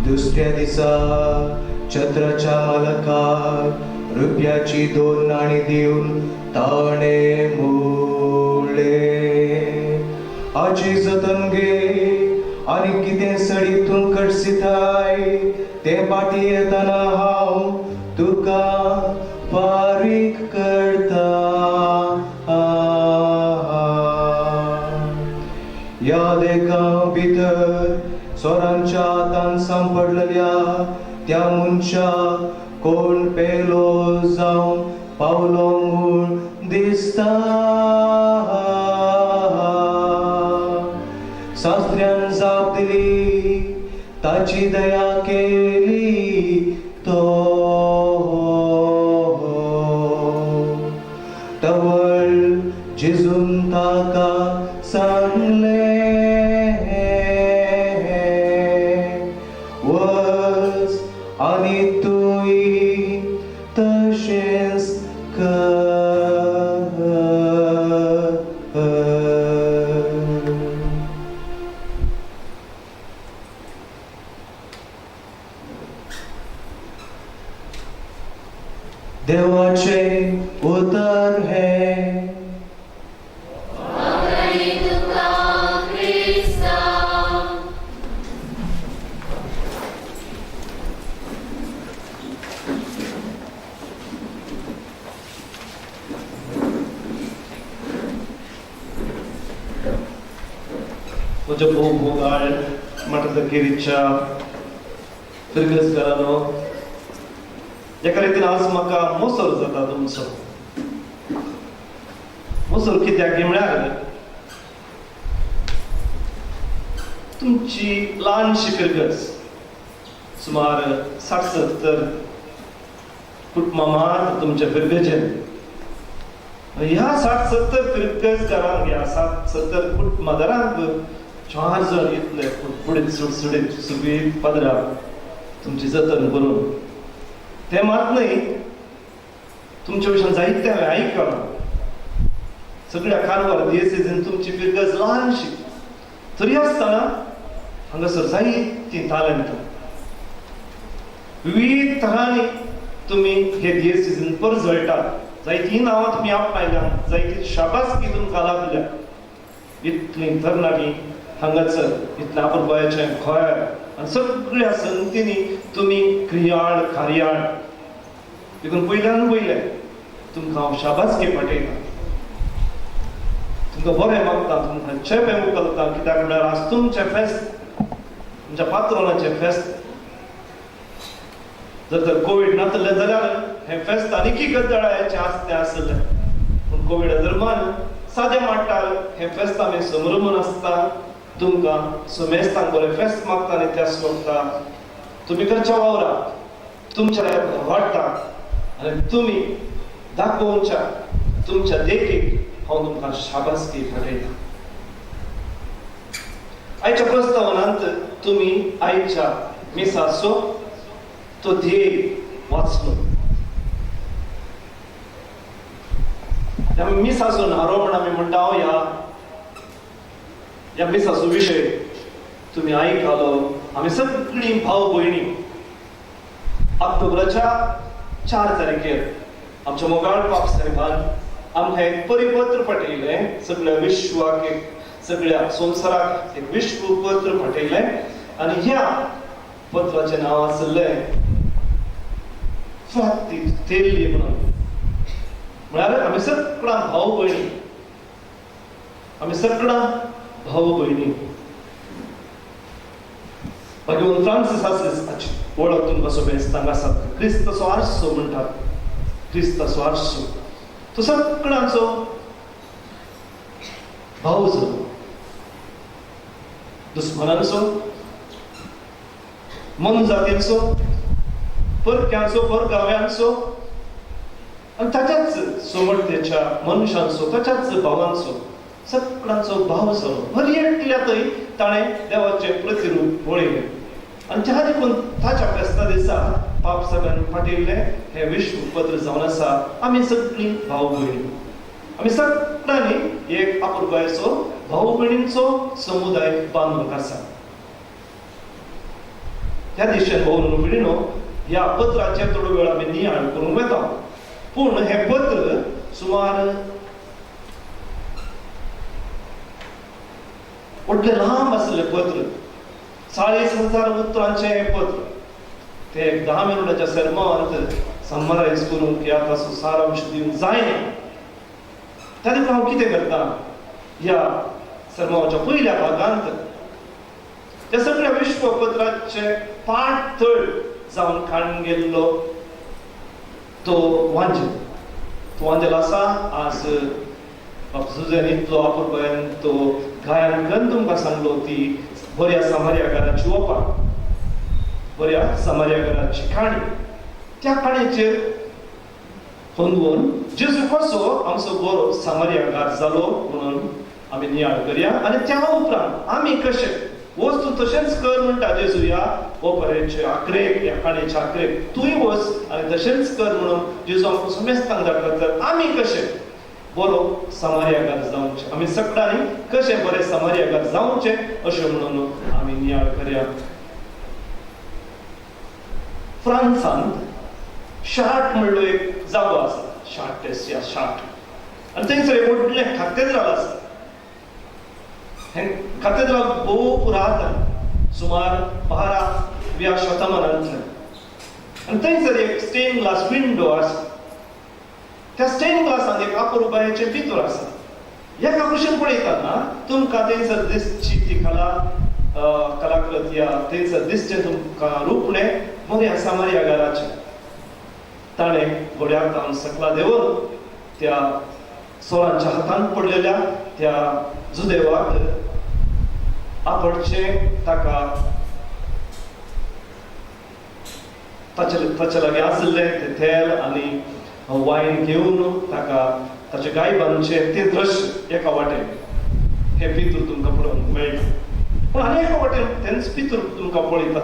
दुसऱ्या दिसा छत्राच्या मालकाक रुपयाची 2 नाणी दिवन ताणें म्हणलें, आजी जतन घे आनी कितें सडी तूं कडसिताय तें फाटीं येतना हांव तुका फारीक करता. ह्या देखां भितर चोरांच्या हातान सांपडलेल्या त्या मनशाक कोण पेलो जावन पावलो म्हूण दिसता. शास्त्र्यान जाप दिली ताची दया केली तो. तवळ जेजून ताका सांगलें वच आनी तूंय तशेंच कर. देवाचें उतर हें. म्हज्या भोव मोगाळ माटदकेरीच्या फिरगजकारांनो, एका रितीन आज म्हाका मोसर जाता तुमचो. मोसर कित्याक म्हळ्यार तुमची ल्हानशी फिरगज सुमार 60-70 कुटुंबां मात तुमच्या फिरगजेन. ह्या 60-70 फिरगजकारांक, ह्या 60-70 कुटुंबादारांक 4 जण इतले फुडफुडीत सुडसुडीत सुबीत पदरा तुमची जतन करून ते मात न्हय तुमच्या विशयान जायते हांवें आयकलां. सगळ्या कारवार दियेसेजीन तुमची फिरगज ल्हानशी तरी आसतना हांगासर जायतीं तालंतां विविध तरांनी तुमी हे दियेसेजीन परजळटात. जायतीं नांवां तुमी आपणायल्या, जायती शाबासकी तुमकां लाभल्या. इतलीं तरणाटीं हांगासर इतलें आपुरबायेचें खोयर आनी सगळ्या संगतींनी तुमी क्रियाळ कार्याळ. देखून पयल्यान पयलें तुमकां हांव शाबासकी पाठयतां, तुमकां बरें मागता, तुमकां चेपें उखलता. कित्याक म्हळ्यार आज तुमचें फेस्त, तुमच्या पात्रोनाचें फेस्त. जर तर कोवीड नासलें जाल्यार हें फेस्त आनीकय गद्दळायेचें आसतें आसलें. पूण कोविडा दरम्यान सादें मांडटार हें फेस्त आमी समरमून आसता. तुमकां सुमेस्तांक बरें फेस्त मागता आनी त्याच वखता तुमी करच्या वावराक तुमच्या वाडटा आनी तुमी दाखोवच्या तुमच्या देखीक हांव तुमकां शाबासकी पाठयतां. आयच्या प्रस्तावनांत तुमी आयच्या मिसाचो तो ध्येय वाचलो. त्या मिसाचो न्हारो म्हण आमी म्हणटा. ह्या मिसाचो विशय तुमी आयकलो. आमी सगळीं भाव भयणी ऑक्टोबराच्या 4 तारखेर आमच्या मोगाळ पाप साहेबान आमकां एक परिपत्र पाठयलें. सगळ्या विश्वाक, एक सगळ्या संवसाराक एक विश्वपत्र पाठयलें आनी ह्या पत्राचें नांव आसलें फ्राती तेल्ली म्हणून. म्हळ्यार आमी सगळां भाव भयणी, आमी सगळां भाव भयणी. भगवान फ्रांसीस आसीस वळख तुमकां सोबेस्तांक आसात. क्रिस्ताचो आरसो म्हणटात, क्रिस्ताचो आरसो. तो सगळ्यांचो भाव जालो, दुस्मनांचो, मनजातींचो, परक्यांचो, परगाव्यांचो आनी ताच्याच समर्थेच्या मनशांचो, ताच्याच भावांचो, सगळ्यांचो भाव जालो. हर एकल्या थंय ताणें देवाचें प्रतिरूप पळयलें आनी त्या देखून ताच्या फेस्ता दिसा पाप साहेबान पाठयल्लें हें विश्वपत्र जावन आसा. आमी सगळीं भाव भयणी, आमी सगळ्यांनी एक आपुरबायेचो भाव भयणींचो समुदाय बांदूंक आसा. ह्या दिशेन भोवन भयणीनो ह्या पत्राचेर थोडो वेळ आमी नियाळ करूंक वता. पूण हें पत्र सुमार व्हडलें लांब आसलें पत्र, 40,000 उतरांचें हें पत्र. ते एक 10 मिनटाच्या सरमांत समरायज करूंक ह्या ताचो सारांश दिवंक जायना. त्या देखून हांव कितें करता, ह्या सरमावाच्या पयल्या भागांत त्या सगळ्या विश्वपत्राचे पाठ तळ जावन काडून गेल्लो तो वांजेल, तो वांजेल आसा. आज बाब जुझेन इतलो अपुरबायेन तो गायन करून तुमकां सांगलो ती बऱ्या समार्याकाराची ओपार, बऱ्या समार्याकाराची काणी. त्या काणयेचेर होंदवून जेजू कसो आमचो बरो समार्याकार जालो म्हणून आमी नियाळ करया. आनी त्या उपरांत आमी कशें वच तूं तशेंच कर म्हणटा जेजू ह्या ओपरेचे आक्रेक, ह्या काणयेच्या आक्रेक तूंय वच आनी तशेंच कर म्हणून जेजू आमकां समेस्तांक धाडटा. तर आमी कशें बरो समार्याकार जावचें, आमी सगळ्यांनी कशें बरें समार्याकार जावचें अशें म्हणून आमी नियाळ करया. फ्रांसांत शार्ट म्हणलो एक जागो आसा, शार्टेस या शार्ट, आनी थंयसर एक व्हडलें कातेद्राल आसा. हें कातेद्राल भोव पुरातन, सुमार 12व्या शतमानांतलें. आनी थंयसर एक स्टेन ग्लास विंडो आसा. त्या स्टेन ग्लासान एक अपुरबायेचें पितूर आसा. एका कुशीन पळयतना तुमकां थंयसर दिसची ती कला कलाकृत या थंयसर दिसचें तुमकां रुपणें बऱ्या समार्यागाराचें. ताणें घोड्यार तावन सकला देंवून त्या सोरांच्या हातांत पडलेल्या त्या जुदेवाक आपडचें, ताका ताचे लागीं आशिल्लें तें तेल आनी वायन घेवन ताका ताचे गाय बांदचें तें दृश्य एका वाटेन हें पितूर तुमकां पळोवंक मेळटा. पूण आनी एका वाटेन तेंच पितूर तुमकां पळयता,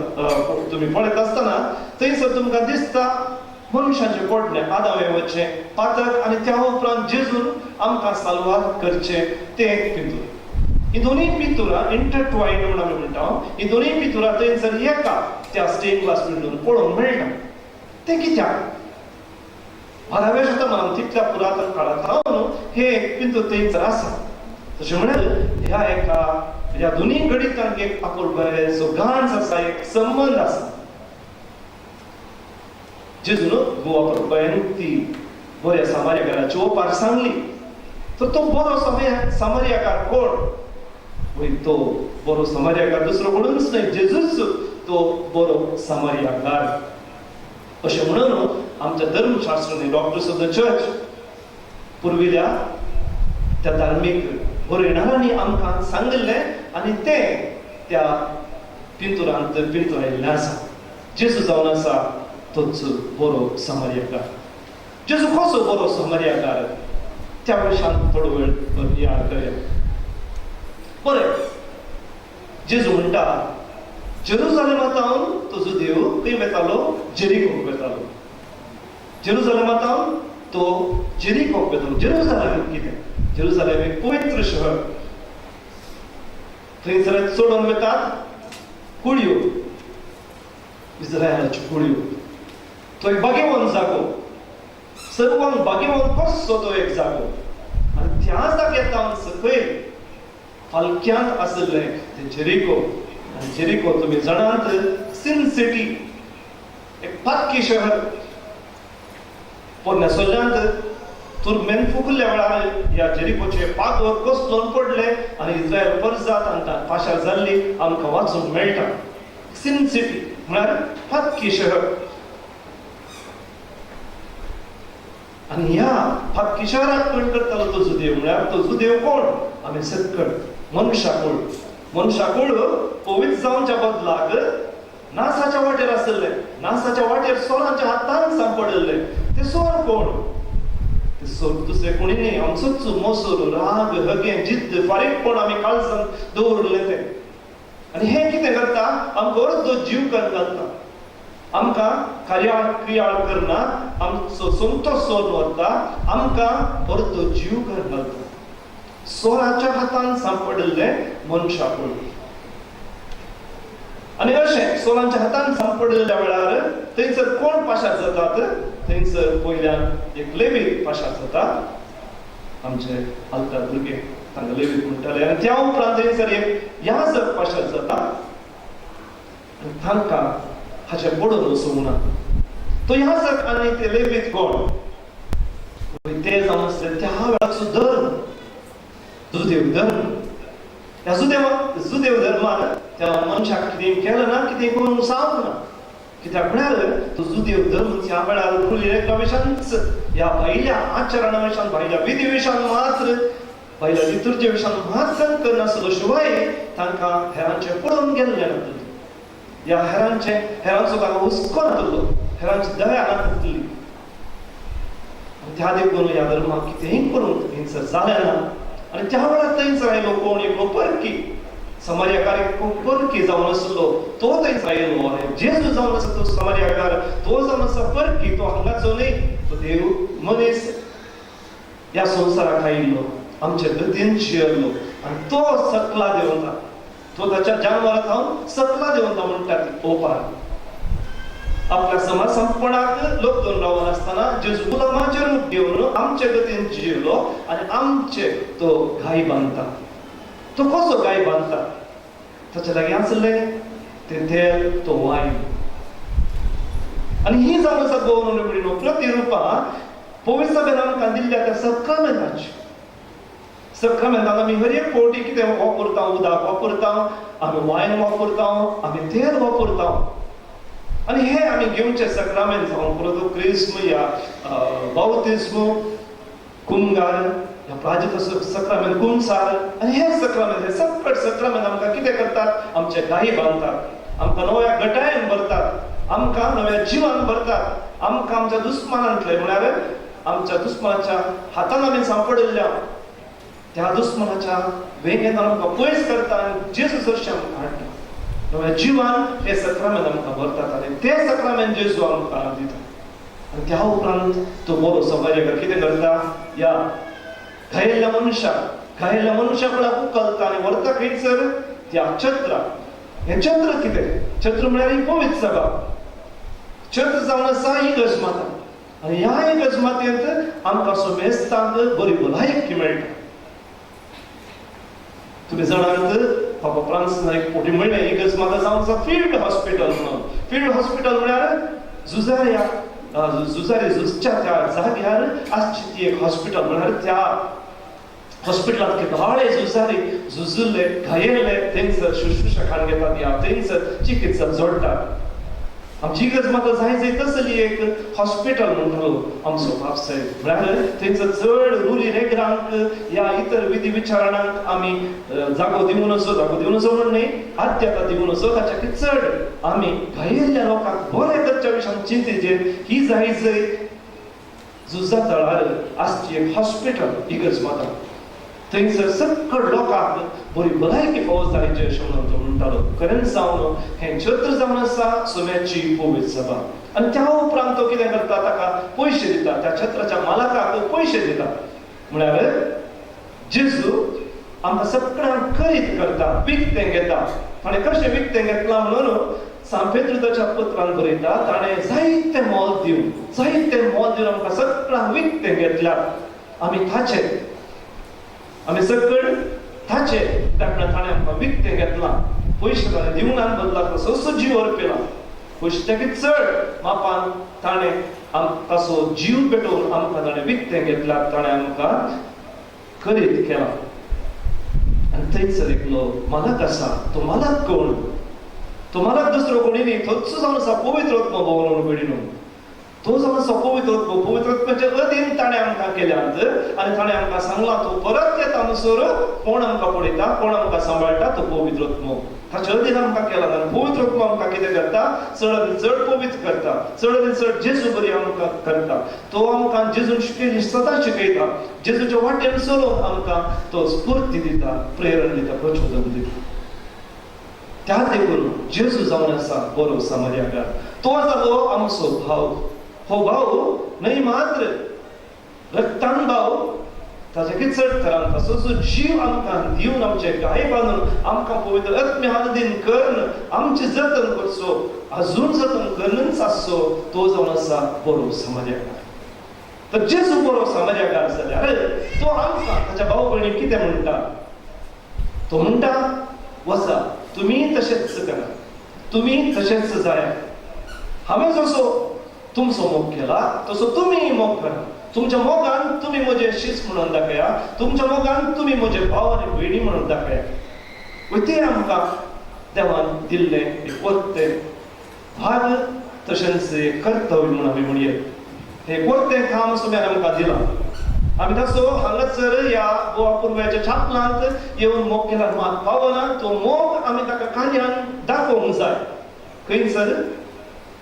तुमी पळयता आसतना थंयसर तुमकां दिसता मनशाचें पडणें, आदाव एवाचें पातक आनी त्या उपरांत जेजून आमकां साल्वार करचें तें पितूर. ही दोनूय पितुरां इंटरट्वायन म्हूण आमी म्हणटा. ही दोनूय पितुरां थंयसर एका त्या स्टेन ग्लास विंडोन पळोवंक मेळटा. तें कित्याक 12व्या शतमानांत तितल्या पुरातन काळांत रावन हे पिंतूर थंयसर आसा. तशें म्हळ्यार ह्या एका ह्या दोनूय घडितांक एक अपुरबायेचो गांच आसा, एक संबंद आसा. जेजून गोवा अपुरबायेन ती बऱ्या समार्याकाराची ओपार सांगली. तर तो बरो समार्याकार कोण? वय तो बरो समार्याकार दुसरो कोणूच न्हय, जेजूच तो बरो समार्याकार. अशें म्हणून आमच्या धर्मशास्त्रांनी डॉक्टर्स ऑफ the church पुर्विल्ल्या त्या धार्मीक बरयणारांनी आमकां सांगिल्लें आनी तें त्या पिंतुरांत पिंतुरायल्लें आसा. जेजू जावन आसा तोच बरो समार्याकार. जेजू कसो बरो समार्याकार त्या विशयांत थोडो वेळ नियाळ करया. बरें, जेजू म्हणटा जेरुजालेमा तावन तो देव खंय वेतालो? जेरिकोक वेतालो. जेरुजालेमा तावन तो जेरिकोक वेतालो. जेरुजालेम कितें? जेरुजालेम एक पवित्र शहर. थंयसर चडोवन वेतात कुळयो, इस्रायलाच्यो कुळयो. तो एक बागेवन जागो, सर्वांक बागेवन कसो तो एक जागो. आनी त्या जाग्यार तावन सकयल फालक्यांत आशिल्लें तें जेरिको. आनी जेरिको तुमी जाणात सिन सिटी, एक पातकी शहर. पोरण्या सोल्ल्यांत तुर्मेन फुकल्ल्या वेळार ह्या जेरिकोचे पागोर कोसलोन पडले आनी इस्रायल परजात तांकां पाशार जाल्ली आमकां वाचूंक मेळटा. सिन सिटी म्हळ्यार पातकी शहर. आनी ह्या पातकी शहराक कोण करतालो तो जुदेव? म्हळ्यार तो जुदेव कोण? आमी सकळ मनशाकूळ. मनशाकूळ पवित्र जावच्या बदलाक नासाच्या वाटेर आशिल्ले, नासाच्या वाटेर सोरांच्या हातान सांपडिल्ले. ते सोर कोण? ते सोर दुसरे कोणी न्ही, आमचोच मोसोर, राग, हगें, जिद्द, फारीकपण आमी काळजान दवरलें तें. आनी हें कितें करता? आमकां अर्दो जीव कर घालता, आमकां कार्याळ क्रियाळ करना, आमचो सोमतो सोर व्हरता, आमकां अर्दो जीव कर घालता. सोराच्या हातान सांपडिल्लें मनशाकूळ. आनी अशें सोरांच्या हातान सांपडिल्ल्या वेळार थंयसर कोण पाशार जातात? थंयसर पयल्यान एक लेवीत पाशार जाता, आमचे आलतार भुरगे तांकां लेवीत म्हणटाले. आनी त्या उपरांत थंयसर एक याजक पाशार जाता आनी तांकां हाचें पडून वचूंक ना. तो याजक आनी ते लेवीत कोण? ते जावन आसले त्या वेळाचो धर्म, जुदेव धर्म. ह्या जुदेव धर्मान त्या मनशाक कितें केलें ना, कितें करूंक सांगूंक ना, कित्याक म्हळ्यार तो जुदेव धर्म ह्या वेळार रुली रेगला विशांच ह्या भायल्या आचरणा विशान, भायल्या विधी विशान मात्र, भायल्या लितुर्जे विशान मात्र करनासलो. शिवाय तांकां हेरांचें पळोवन गेल्लें नासलें, ह्या हेरांचो तांकां हुस्को नासलो, हेरांची दया नासली. त्या देखून ह्या धर्माक कितेंय करूंक थंयसर जालें ना. आनी त्या वेळार थंयसर आयलो कोण? एकलो परकी, समार्याकार एक परकी जावन आसलो, तो थंयसर आयलो. आनी जेजू जावन आसा तो समार्याकार, तो जावन आसा परकी, तो हांगाचो न्हय, तो देव मनीस ह्या संवसाराक आयिल्लो, आमचे गतीन जियेल्लो. आनी तो सकला देंवता, तो ताच्या जानवरां थावन सकला देंवता म्हणटा ती ओपार. आपल्या समाजपणाक लोक रावनासतना जेजू गुलामाचें रूप घेवन आमचे गतीन जियेलो आनी आमचे तो घाय बांदता. तो कसो गाय बांदता? ताच्या लागीं आसलें तें तेल, तो वायन. आनी ही जावन आसा गोवन प्रतिरुपां पवित्र सभेन आमकां दिल्ल्या त्या सक्रामेंताची. सक्रामेंतान आमी हर एक फावटी कितें वापरता? उदक वापरता आमी, वायन वापरता आमी, तेल वापरता. आनी हे आमी घेवचे सक्रामेंत जावन परत क्रिस्म या बावतिस्म, कुमगार ह्या प्राजित सक्रामेंत, कुमसार. आनी हे सक्रामेंत, हे सकट सक्रामेंत आमकां कितें करतात? आमचे गायी बांदतात, आमकां नव्या गटायेन भरतात, आमकां नव्या जिवान भरतात, आमकां आमच्या दुस्मानांतले, म्हळ्यार आमच्या दुस्मानाच्या हातान आमी सांपडिल्ल्या त्या दुस्मानाच्या वेगेन आमकां पयस करता आनी जेजू सरशी आमकां हाडटा. नव्या जिवान हे सक्रामेंत आमकां भरतात आनी ते सक्रामेंत जेजू आमकां दिता. आनी त्या उपरांत तो बरो समाजाक कितें करता? ह्या घायल्ल्या मनशाक, घायल्ल्या मनशाक उखलता आनी व्हरता खंयसर? त्या छत्राक. हें छत्र कितें? छत्र म्हळ्यार ही पवित्र सभा. छत्र जावन आसा इगर्ज माता. आनी ह्या इगर्ज मातयेंत आमकां सुमेस्तांक बरी भलायकी मेळटा. तुमी जाणात, पापा फ्रांसीसान एक फावटी म्हणलें, इगर्ज माता जावन आसा फिल्ड हॉस्पिटल म्हणून. फिल्ड हॉस्पिटल म्हळ्यार झुजारी झुजच्या त्या जाग्यार आसची ती एक हॉस्पिटल. म्हळ्यार त्या हॉस्पिटलांत कितले झुजारी झुजुल्ले, घायेल्ले थंयसर शुश्रूषा खाण घेतात या थंयसर चिकित्सा जोडटात. आमची इगर्ज माता जाय जाय तसली एक हॉस्पिटल म्हणटालो आमचो बाप साहेब. म्हळ्यार थंयसर चड रुली रेगरांक या इतर विधी विचारणांक आमी जागो दिवं नजो, जागो दिवं नजो म्हण न्हय, आद्यता दिवं नजो. ताच्या चड आमी घायेल्ल्या लोकांक बरें करच्या विशयान चिंतेचे. ही जाय जय झुजा तळार आसची एक हॉस्पिटल इगर्ज माता. थंयसर सकट लोकांक बरी भलायकी फावो जायची अशें म्हणून तो म्हणटालो. खरेंच जावन हें छत्र जावन आसा सोम्याची पवित्र सभा. आनी त्या उपरांत तो कितें करता? ताका पयशे दिता, त्या छत्राच्या मालकाक पयशे दिता. म्हळ्यार जेजू आमकां सगळ्यांक खरीद करता, विकतें घेता. ताणें कशें विकतें घेतलां म्हणून सांत पेत्रुच्या पत्रान बरयता, ताणें जायते मोल दिवन, जायते मोल दिवन आमकां सगळ्यांक विकतें घेतल्यात. आमी ताचे, आमी सकळ ताचे, ताणें आमकां विकतें घेतलां. पयशे ताणें दिवंक ना, बदलाक तसो जीव अर्पिला. पयशे चड मापान ताणें ताचो जीव पेटोवन आमकां ताणें विकतें घेतला, ताणें आमकां खरीद केला. आनी थंयसर एकलो मालक आसा. तो मालक कोण? तो मालक दुसरो कोणी न्ही, तोच जावन आसा पवित्र आत्मो भोवन भयणीनो. तो जावन आसा पवित्र आत्मो. पवित्र आत्म्याचे अधीन ताणें आमकां केल्यात आनी ताणें आमकां सांगलां, तो परत येता म्हणसर कोण आमकां पळयता, कोण आमकां सांबाळटा? तो पवित्र आत्मो. ताचे अधीन आमकां केला. आनी पवित्र आत्मो आमकां कितें करता? चड आनी चड पवित्र करता, चड आनी चड जेजू बरी आमकां करता. तो आमकां जेजून शिकयली सदां शिकयता, जेजूच्या वाटेन चलोवन आमकां तो स्फूर्ती दिता, प्रेरणा दिता, प्रचोदन दिता. त्या देखून जेजू जावन आसा बरो समार्याकार. तो जालो आमचो भाव. हो भाव न्हय मात्र रक्तान भाव, ताच्या चड तरान ताचो जीव आमकां दिवन, आमचे गाय बांदून आमकां पवित्र आत्म्या अधीन करून आमचें जतन करचो, अजून जतन करूनच आसचो, तो जावन आसा बरो समार्याकार. तर जेजू बरो समार्याकार जाल्यार तो आमकां ताच्या भाव भयणीक कितें म्हणटा? तो म्हणटा, वचा तुमी तशेंच करा, तुमी तशेंच जाया. हांवें जसो तुमचो मोग केला तसो तुमी मोग करा. तुमच्या मोगान तुमी म्हजे शीस म्हणून दाखया, तुमच्या मोगान तुमी म्हजे भाव आनी भयणी म्हणून दाखया. तें आमकां देवान दिल्लें एक वत्तें भाग तशेंच एक कर्तव्य म्हणून आमी म्हणये. हें कोरतें काम सुम्यान आमकां दिलां. आमी तसो हांगासर ह्या गोवा पुर्व्याच्या छापलांत येवन मोग केल्यार मात पावना, तो मोग आमी ताका कार्यान दाखोवंक जाय. खंयसर?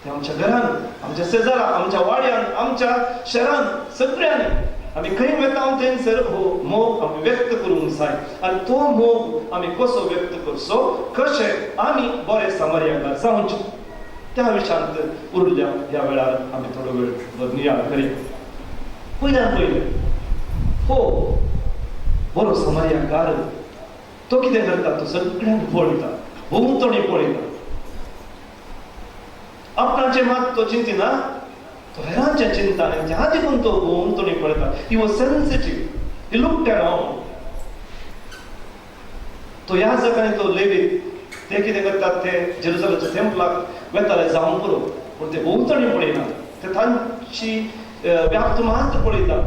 ते आमच्या घरान, आमच्या शेजारा, आमच्या वाड्यान, आमच्या शहरान, सगळ्यांनी आमी खंय वता थंयसर हो मोग आमी व्यक्त करूंक जाय. आनी तो मोग आमी कसो व्यक्त करचो, कशें आमी बरे समार्याकार जावचें, त्या विशयांत उरल्या ह्या वेळार आमी थोडो वेळ नियाळ करया. पयल्यान पयलें हो बरो समार्याकार तो कितें करता, तो सगळ्यांक पळयता, भोंवतणी पळयता. आपणाचें मात तो चिंतिना, तो हेरांचें चिंता आनी त्या देखून तो भोंवतणी पळयता. He was sensitive, he looked around. तो याजक आनी तो लेवीत ते कितें करतात, ते जेरुजलमाच्या टेम्पलाक वेताले जावंक पुरो, पूण ते भोंवतणी पळयना, ते तांची व्याप्त मात्र पळयता.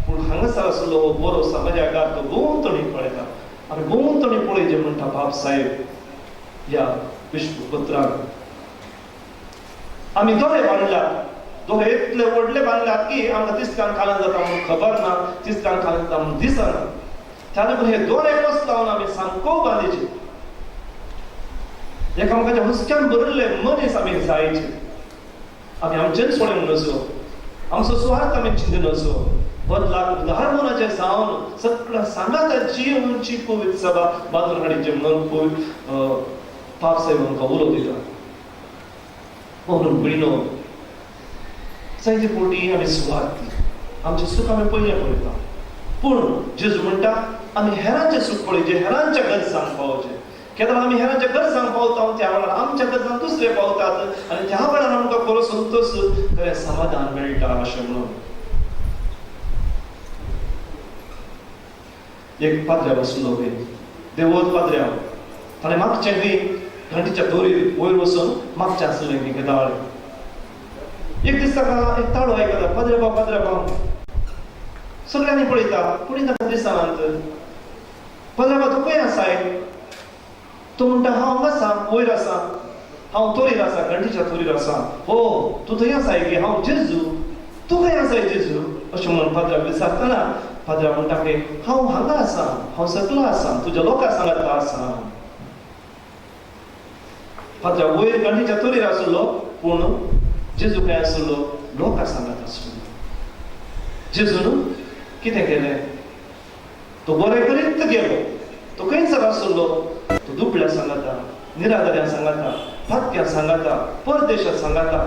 पूण हांगासर आसलो हो बरो समाजाकार तो भोंवतणी पळयता. आमी भोंवतणी पळयचें म्हणटा बाब साहेब ह्या विष्णुपत्रान. आमी दोळे बांदल्यात, दोळे इतले व्हडले बांदल्यात की आमकां तिसऱ्यान खाlan जाता म्हणून खबर ना, तिसऱ्यान खाlan जाता म्हणून दिसना. त्या देखून हे दोळे कस लावन आमी सामको बांदिचे, एकामेकाच्या हुस्क्यान भरिल्ले मनीस आमी जायचे. आमी आमचेंच पळोवंक नसो, आमचो सुवार्थ आमी चिंतून नसो, बदलाक उदाहरणाचें जावन सगळ्या सांगाता जिवनची पवित्र सभा बांदून हाडीचे म्हणून पवित्र पाप साहेब आमकां उलो दिता. म्हणून भयणो, जायते फावटी आमी सुवार्थी, आमचें सूख आमी पयलें पळयता, पूण जेजू म्हणटा आमी हेरांचें सूख पळयचें, हेरांच्या गरजांक पावचें. केन्ना आमी हेरांच्या गरजांक पावता त्या वेळार आमच्या गरजांक दुसरे पावतात आनी त्या वेळार आमकां खरो संतोश, खरें समाधान मेळटा अशें म्हणून. एक पाद्र्याव आसलो खंय, देवत पाद्र्याव, ताणें मागचें खंय घांटीच्या दोरीर वयर वचून मागचें आसलें खंय केदाळे. एक दीस ताका एक ताळो आयकता, पाद्रे बाब, पाद्रे बाब. सगळ्यांनी पळयता, कोणी ताका दिसनात. पाद्रे बाब तूं खंय आसाय? तो म्हणटा हांव हांगा आसा, वयर आसा, हांव तोरीर आसा, घांटीच्या तोरीर आसा. हो तूं थंय आसाय की? हांव जेजू. तूं खंय आसाय जेजू? अशें म्हणून पाद्र्याक विचारतना पाद्र्या म्हणटा की हांव हांगा आसा, हांव सकला आसा, तुज्या लोकां सांगाता आसा. पाद्र्या वयर घांटीच्या तोरीर आसलो, पूण जेजू खंय आसलो? लोकां सांगात आसलो. जेजून कितें केलें? तो बरें करीत गेलो. तो खंयसर आसलो? तो दुबळ्या सांगाता, निराधाऱ्यां सांगाता, फातक्यां सांगाता, परदेशात सांगाता,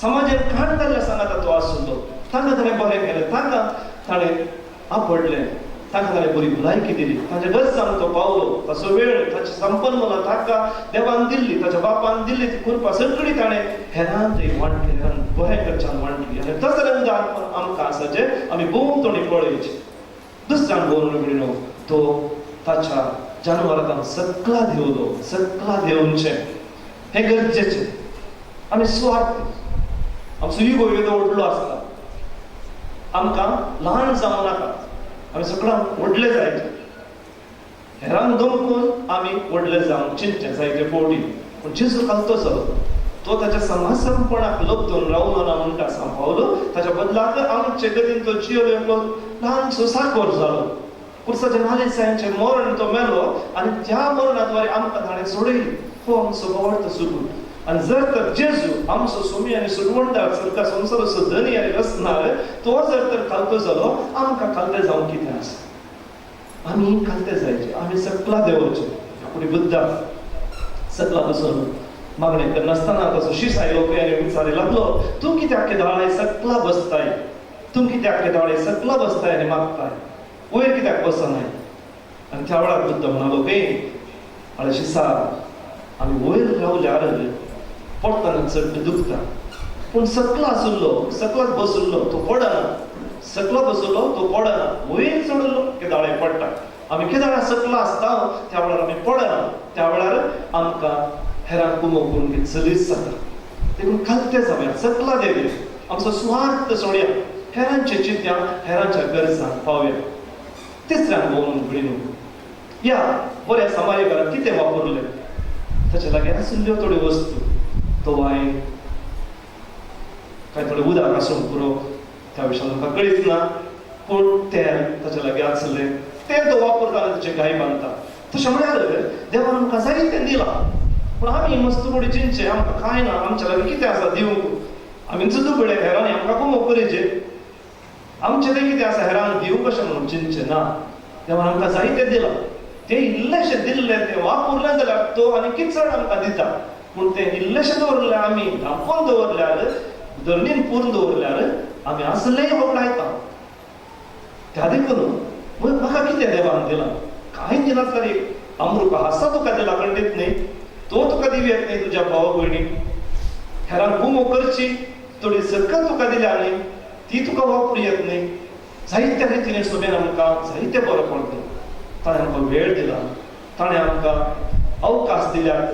समाजान खाण जाल्ल्या सांगाता तो आसलो. तांकां ताणें बरें केलें, तांकां ताणें आपडलें, तांकां ताणें बरी भलायकी दिली, तांच्या गरजांक तो पावलो. ताचो वेळ, ताची संपन्मला ताका देवान दिल्ली, ताच्या बापान दिल्ली ती कृपा सगळी ताणें हेरान थंय वांटली, हेरान बरें करच्यान वांटली. आनी तसलें उदाहरण आमकां आसा जें आमी भोंवतणी पळयचें. दुसऱ्यान भोंवतणी तो ताच्या जानवरांत सकला देवलो, सकला देवचें हें गरजेचें. आमी सुवार्थी, आमचो युगो येदो व्हडलो आसता, आमकां ल्हान जावं नाका, आमी सगळ्यांक व्हडले जायचे. हेरांक दमकून आमी व्हडले जावंक चिंतचें जायते फावटी. पूण जेजू खालतो जालो, तो ताच्या समासमपणाक लब्दून रावलो ना म्हणटा सांपावलो. ताच्या बदलाक आमचे गतीन तो जियेलो, एकलो ल्हानसो साकोर जालो. पुरसाच्या नालेसायांचें मरण तो मेलो आनी त्या मरणाद्वारे आमकां ताणें सोडयली. हो आमचो भावार्थ सुरू. आनी जर तर जेजू आमचो सोमी आनी सुरवणदार, सरकार संवसाराचो धनी आनी रचणार, तो जर तर खालतो जालो, आमकां खालते जावंक कितें आसा? आमी खालते जायचे, आमी सकला देंवचे. आपली बुद्धा सकला बसून मागणें करनासतना ताचो शीस आयलो पळय आनी विचारी लागलो, तूं कित्याक केदाळे सकला बसताय? तूं कित्याक केदाळे सकला बसताय आनी मागताय? वयर कित्याक बसनाय? आनी त्या वेळार बुद्ध म्हणालो खंय, आळे शिसा, आमी वयर रावल्यार पडटना चड दुखता, पूण सकला आशिल्लो, सकलाच बशिल्लो तो पडना, सकला बशिल्लो तो पडना, वयर चडिल्लो केदाळे पडटा. आमी केदाळा सकला आसता त्या वेळार आमी पडना, त्या वेळार आमकां हेरांक कुमोक करून चलीच जाता. देखून खालते जावया, सकला देवया, आमचो सुवार्थ सोडया, हेरांचे चिंत्या, हेरांच्या गरजांक पावया. तिसऱ्यान भोंवून भयणू, ह्या बऱ्या समाजकारान कितें वापरलें? ताच्या लागीं आशिल्ल्यो थोड्यो वस्तू, तो वायन, कांय थोडें उदक आसूंक पुरो, त्या विशयान आमकां कळीत ना, पूण तेल ताच्या लागीं आसलें, तेल तो वापरता आनी ताचे गाय बांदता. तशें म्हळ्यार देवान आमकां जायतें दिलां, पूण आमी मस्त गोडी चिंतचें आमकां कांय ना, आमच्या लागीं कितें आसा दिवंक, आमीच दुबळे, हेरांनी आमकां कुमो करीचे, आमचें तें कितें आसा हेरांक दिवंक अशें म्हणून चिंतचें ना. देवान आमकां जायतें दिलां, तें इल्लेशें दिल्लें तें वापरलें जाल्यार तो आनी कितें चड आमकां दिता, पूण तें इल्लेशें दवरलें आमी धांपोवन दवरल्यार, धरणीन पुरून दवरल्यार आमी आसलेंय होगडायता. त्या देखून म्हाका कितें देवान दिलां, कांय दिनासल्यार एक अमृत आसा तुका दिला खंडीत न्ही, तो तुका दिवं येत न्ही तुज्या भाव भयणीक, हेरांक गुमो करची थोडी सकत तुका दिल्या न्ही, ती तुका वापरूं येत न्ही. जायत्या रितीने सोबेन आमकां जायते बरें दिलां, ताणें आमकां वेळ दिला, ताणें आमकां अवकाश दिल्यात,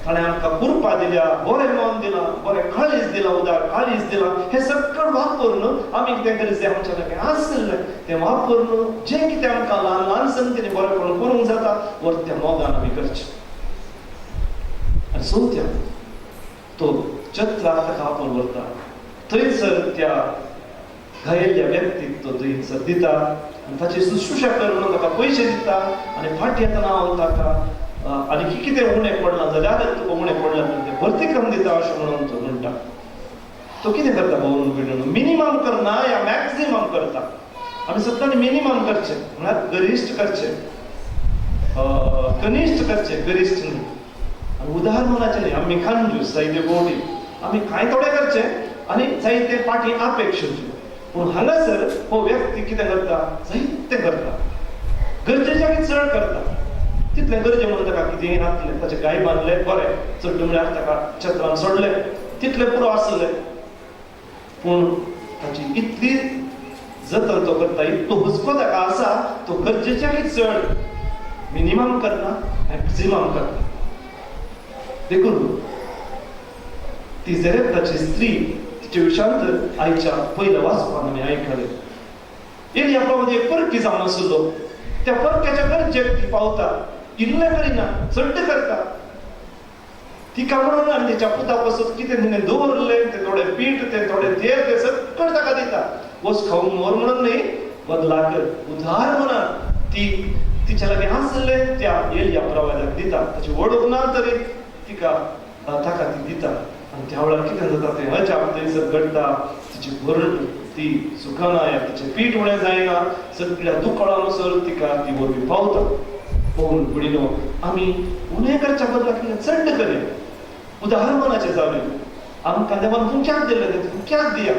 ताणें आमकां कुरपा दिल्या, बरें मन दिलां, बरें काळीज दिलां, उदार काळीज दिलां. हें सगळें वापरून आमी कितें करीत जाय, आमच्या लागीं आसलें तें वापरून जें कितें आमकां ल्हान ल्हान संगतींनी बरेंपण करूंक जाता वर त्या मोगान आमी करचें. आनी चवथ्या तो चत्राक ताका आपोवन व्हरता, थंयसर त्या घायल्ल्या व्यक्तीक तो थंयसर दिता आनी ताची शुश्रूषा कर म्हणून ताका पयशे दिता आनी फाटीं येतना हांव ताका आनी कितें उणें पडलां जाल्यार तुका उणें पडलां तें भरती करून दिता अशें म्हणून तो म्हणटा. तो कितें करता भोवन भयणीनो, मिनिमम करना या मॅक्झिमम करता. आमी सगळ्यांनी मिनिमम करचें म्हळ्यार गरिश्ट करचें, कनिश्ट करचें, गरिश्ट न्ही. आनी उदार मनाचें न्ही, आमी कंजूस जायते बोटी, आमी कांय थोडें करचें आनी जायते फाटीं अपेक्षेचें. पूण हांगासर हो व्यक्ती कितें करता, जायतें करता, गरजेच्या चड करता. तितलें गरजे म्हणून ताका कितेंय घातलें, ताचें गाय बांदलें बरें, चड म्हळ्यार ताका छत्रान सोडलें, तितलें पुरो आसलें. पूण ताची इतली जतन तो करता, इतलो हुस्को ताका आसा, तो गरजेच्याकय चड मिनिमम करना, मॅक्झिमम करता. देखून ती झेरेप्ताची स्त्री, तिचे विशांत आयच्या पयल्या वाचपान आमी आयकलें. एलिया प्रमाण एक परकी जावन आसलो, त्या परक्याच्या गरजेक ती पावता, इल्लें करिना चड करता. तिका म्हणून आनी तिच्या पुता पासून कितें तिणें दवरलें, तें थोडें पीठ, तें थोडें तेल, तें सगळें ताका दिता. वच खावंक मर म्हणून न्ही, बदलाक उदार म्हणान ती तिच्या लागीं आसलें त्या एलिया प्रवादाक दिता. ताची वळख ना तरी तिका ताका ती दिता. आनी त्या वेळार कितें जाता तें अजाप थंयसर घडटा. तिची भरण ती सुकना, या तिचें पीठ उणें जायना, सगळ्या दुकळानुसर तिका ती वरवीं पावता. पळोवन भयणीनो, आमी उणें करच्या बदला कितें चड करया, उदाहरण मनाचें जावया. आमकां देवान तुमच्याक दिल्लें तें तुमच्याक दिया,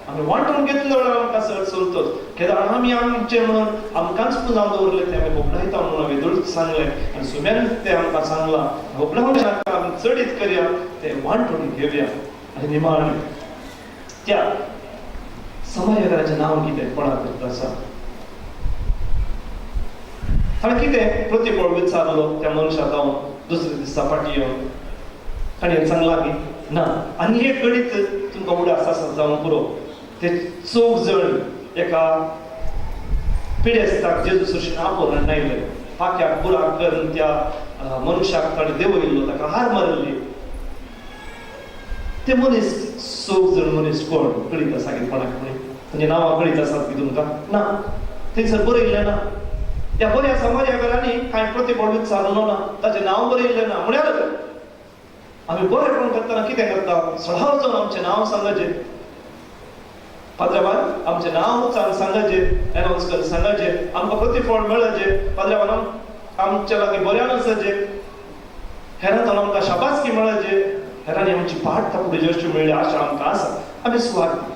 आमी वांटून घेतले वेळार आमकां चड संतोश. केन्ना आमी आमचें म्हणून आमकांच पुजावन दवरलें तें आमी होगडायता म्हणून हांवें दळूच सांगलें आनी सुम्यान तें आमकां सांगलां, होगडावचें नाका, आमी चडीत करया, तें वांटून घेवया. आनी निमाणें त्या समाजकाराचें नांव कितें कोणाक करता आसा, ताणें कितें प्रतिफळ विचारलो त्या मनशाक हांव दुसरे दिसा फाटीं येवन, ताणें सांगलां की ना. आनी एक गणीत तुमकां उडास आसा जावंक पुरो, ते चौग जण एका पिडेस्ताक जेजू सरशीन आपोवन आयले, पाक्याक बुराक करून त्या मनशाक ताणें देंवयल्लो, ताका हार मारिल्ली. ते मनीस चौग जण मनीस कोण कळीत आसा की कोणाक कोणी तांची नांवां कळीत आसात की तुमकां ना, थंयसर बरयल्लें ना. ह्या बऱ्या समाजकारांनी कांय प्रतिफळ विचारलो ना, ताचें नांव बरयल्लें ना. म्हळ्यार आमी बरेंपण करतना कितें करता, सळाव जावन आमचें नांव सांगाचें, पाद्रावान आमचें नांव सांगाचें, एनावन्स करून सांगाचें, आमकां प्रतिफळ मेळचें, पाद्रावान आमच्या लागीं बऱ्यान आसचें, हेरांतल्यान आमकां शाबासकी मेळचें, हेरांनी आमची पाट थापडी जश्यो मेळ्ळी आशा आमकां आसा, आमी सुवार्थी,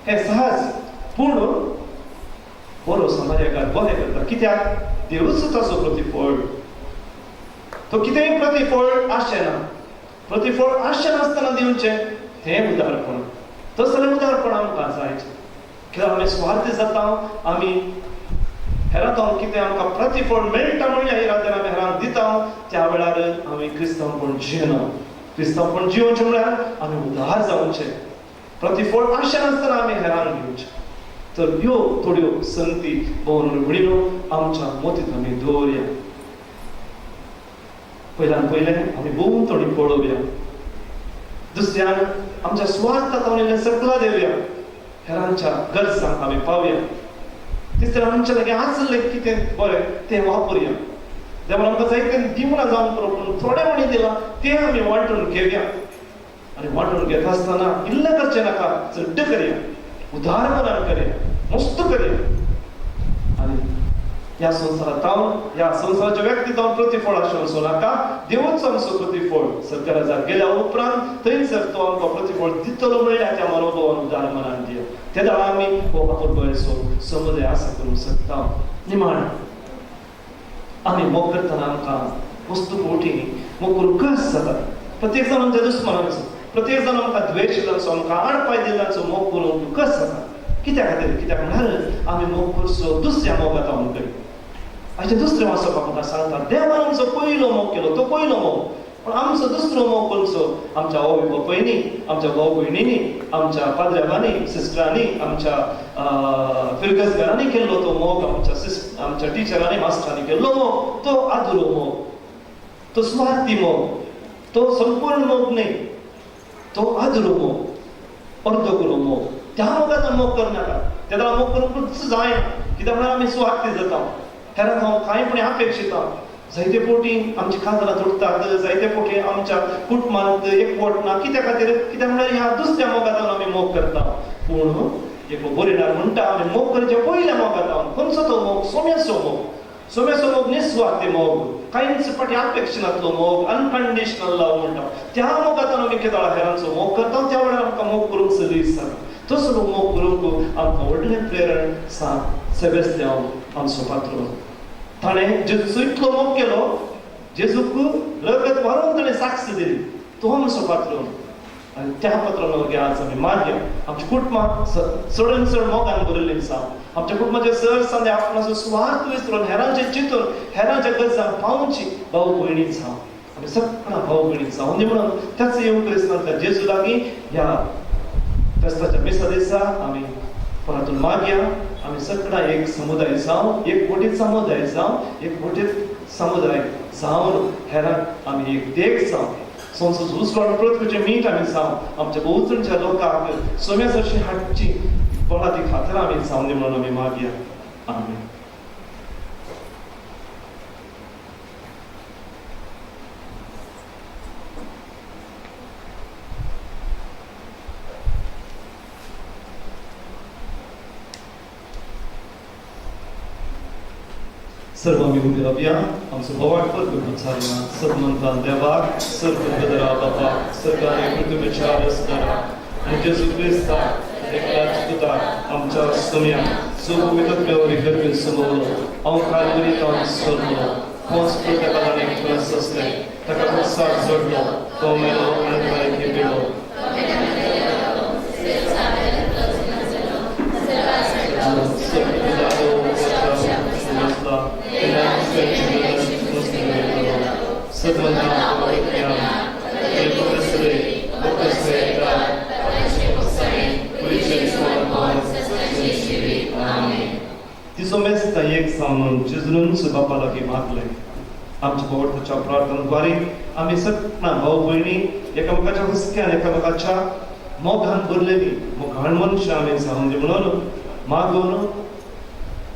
हें सहज. पूण बरो समाजकार बरें करता, कित्याक देवूच ताचो प्रतिफळ, तो कितेंय प्रतिफळ आशेना, प्रतिफळ आशें नासतना दिवचें तें उदारपण. तसलें उदारपण आमकां जायचें. कित्याक आमी सुवार्थी जाता, आमी हेरांत कितें आमकां प्रतिफळ मेळटा म्हणल्या इराद्यान आमी हेरांक दिता, त्या वेळार आमी क्रिस्तांवपण जियेना. क्रिस्तांवपण जियोवचें म्हळ्यार आमी उदार जावचें, प्रतिफळ आशें नासतना आमी हेरांक दिवचें. तर ह्यो थोड्यो संती भोवन भयणीनो आमच्या मतींत आमी दवरया. पयल्यान पयलें आमी भोंवतणी पळोवया, दुसऱ्यान आमच्या स्वार्थांत इल्लें सकला देवया, हेरांच्या गरजांक आमी पावया. तिसऱ्यान आमच्या लागीं आसलें कितें बरें तें वापरुया. देवान आमकां जायतें दिवना जावन पुरो, पूण थोडें म्हणी दिलां तें आमी वांटून घेवया. आनी वांटून घेता आसतना इल्लें करचें नाका, चड्ड करया, उदारपणान करया, मस्त करया. आनी ह्या संवसारांत ह्या संवसाराच्या व्यक्ती जावन प्रतिफळ आशेवचो नाका. देवूच आमचो प्रतिफळ सरकारा गेल्या उपरांत थंयसर तो आमकां प्रतिफळ दितलो म्हणल्यार त्या मनोभावान उदार मनान दिया. ते वेळार आमी हो आपुरबायेचो समुदाय आसा करूंक शकता. निमाण आमी मोग करतना आमकां वस्तू पोटी मोग करूंक कस जाता. प्रत्येक जाण आमच्या दुस्मनांचो, प्रत्येक जाण आमकां द्वेश जांचो, आमकां आडपाय दिलांचो मोग करूंक कस जाता. कित्या खातीर? कित्याक म्हळ्यार आमी मोग करचो दुसऱ्या मोगात आमकां. आयचें दुसरें वाचप आमकां सांगता देवान आमचो पयलो मोग केलो, तो पयलो मोग. पूण आमचो दुसरो मोग करचो आमच्या आवय बापायनी, आमच्या भाव भयणींनी, आमच्या पाद्र्यावांनी, सिस्टरांनी, आमच्या फिरगजगारांनी केल्लो तो मोग, आमच्या आमच्या टिचरांनी, मास्टरांनी केल्लो मोग, तो आदुरो मोग, तो स्वार्थी मोग, तो संपूर्ण मोग न्हय, तो आदुरो मोग, अर्दकुरो मोग. त्या मोगाचो मोग करनाका. तेन्ना मोग करूंक जायना. कित्याक म्हळ्यार आमी सुवार्थी जाता. हेरांक हांव कांय पण अपेक्षिता. जायते पोटी आमची काजरां तुटतात, जायते पोटी आमच्या कुटुंबांत एकवट ना. कित्या खातीर? कित्याक म्हळ्यार ह्या दुसऱ्या मोगांत आमी मोग करता. पूण एक बरयणार म्हणटा आमी मोग करचे पयल्या मोगांत. खंयचो तो मोग? सोम्याचो मोग. सोम्याचो मोग निस्वार्थी मोग, कांयच फाटी अपेक्षा नासलो मोग, अनकंडिशनल लव म्हणटा. त्या मोगांत आमी केदळा हेरांचो मोग करता, त्या वेळार आमकां मोग करूंक सलीस जाता. तसलो मोग करूंक आमकां व्हडलें प्रेरण सांत सेबेस्त्यांव आमचो पात्रोन. ताणें जेजूचो इतलो मोग केलो, जेजूक रगत व्हारोवन ताणें साक्ष दिली, तो आमचो पात्रोन. आनी त्या पात्रान मागीर आज आमी मागया आमच्या कुटुंबां चडान चड मोगान भरिल्लीं जावं. आमच्या कुटुंबाचे सर सांदे आपणाचो सुवार्थ विसरून हेरांचें चिंतून हेरांच्या गरजांक पावची भाव भयणी जावं. आमी सगळ्या भाव भयणी जावं न्ही म्हणून त्याच येवंक क्रिस्तांतल्या जेजू लागीं ह्या फेस्ताच्या मिसा दिसा आमी परतून मागया. आमी सगळा एक समुदाय जावं, एक मोठीत समुदाय जावं, एक मोठीत समुदाय जावन हेरांक आमी एक देख जावं. संवसार उजवाड पृथ्वीचें मीठ आमी जावं. आमच्या भोंवतणच्या लोकांक सोम्या सरशी हाडची बळाती खातीर आमी जावं दी म्हणून आमी मागया. आमेन. सर्व आमी उबी रावया. आमचो बोवाट परगट सदमंतान देवाक, सर्व गदरा बापाक, सरकारी पृथ्वीच्या रसदाराक आनी जेजू क्रिस्ताक एकलाच पुताक आमच्या सोम्या जो पवित्र गर्भीन समवलो, हांव कालवरी तावन सोडलो, पोंस ताका ताणें क्रस आसलें, ताका उत्साह जोडलो, तो मेलो आनी ताणें खेपिलो. तिचो मेस्ता एक जावन जेजूनच बापा लागीं मागलें. आमच्या पवित्रच्या प्रार्थनेद्वारे आमी सगळ्या भाव भयणी एकामेकाच्या हुस्क्यान एकामेकाच्या मोगान भरलेली मोगाळ मनशां आमी जावन दी म्हणून मागोवन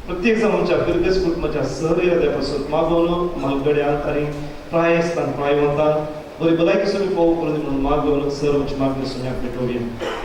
प्रत्येक जाण आमच्या फिरगज कुटुंबाच्या सहर्याद्या पासून मागोवन म्हालगड्यांक आनी प्रायस्तांक प्रायवंतांक बरी भलायकी सुमी फोव करून म्हणून मागोवन सर आमची मागणी सुम्याक भेटोवया.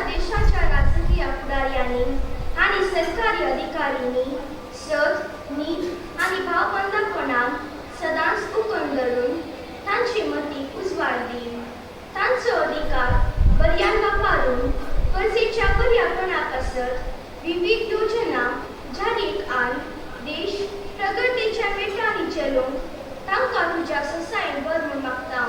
देशाच्या राजकीय फुडाऱ्यांनी आनी सरकारी अधिकाऱ्यांनी सत, नीत आनी भावबंदापणाक सदांच उकून धरून तांची मती उजवाड दी. तांचो अधिकार बऱ्यान वापरून गरजेच्या बऱ्यापणा पासत विविध योजना जारीक आन देश प्रगतीच्या मेटांनी चलोवंक तांकां तुज्या ससायन बर म्हूण मागता.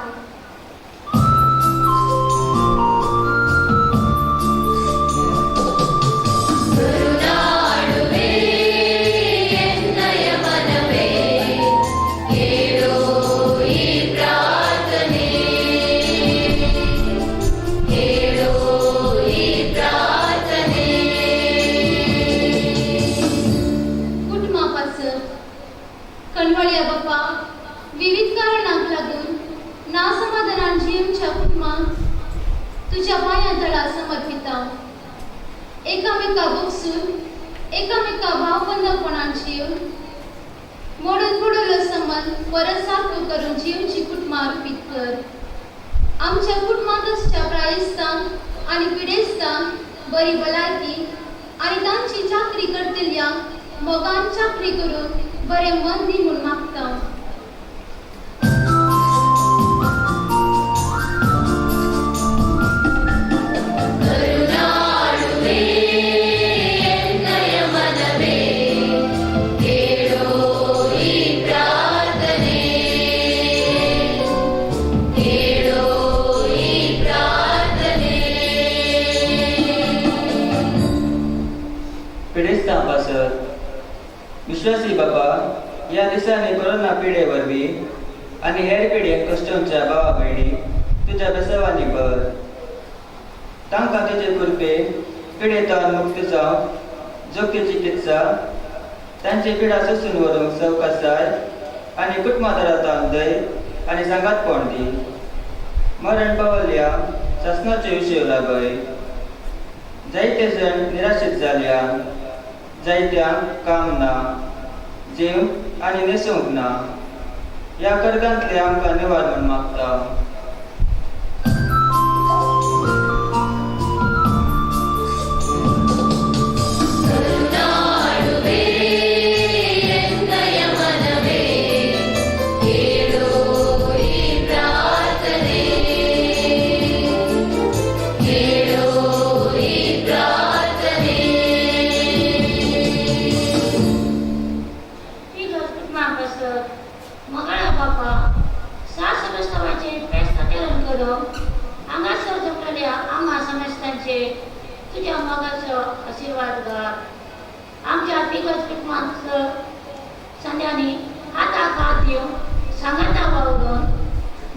कणवळया बापा विविध कारणांक लागून नासमाधानान जियेवच्या कुटुंबांक तुज्या पांयां तळा समर्पिता. एकामेका बोगसून एकामेका भावबंदपणान जिवन मोडून बुडवलो संबंद परत सारको करून जिवची कुटुंबां अर्पीत कर. आमच्या कुटुंबांत आसच्या प्रायस्तांक आनी पिडेस्तांक बरी भलायकी आनी तांची चाकरी करतल्यांक मोगान चाकरी करून बरें मन दी म्हूण मागता. पिडेस्तां पासत विश्वासी बापा, ह्या दिसांनी कोरोना पिडे वरवीं आनी हेर पिडेक कश्टमच्या भावा भयणी तुज्या बेसवांनी भर. तांकां तुजे कृपे पिडेतान मुक्त जावंक जोखी चिकित्सा, तांची पिडा सोसून व्हरूंक सवकासाय आनी कुटुंबादारांत दय आनी सांगातपण दी. मरण पावल्या सासणाचे विशय लागय. जायते जण निराशीत जाल्या, जायत्यांक काम ना, जेव आनी न्हेसूंक ना. ह्या कर्गांतले आमकां निवार म्हूण मागता. हांगासर जमलेल्या आम्हा समेस्तांचे तुज्या मोगाचो आशिर्वाद घाल. आमच्या बिगज कुटुंबांत संद्यांनी हाताक हात दिवन सांगाता वावरून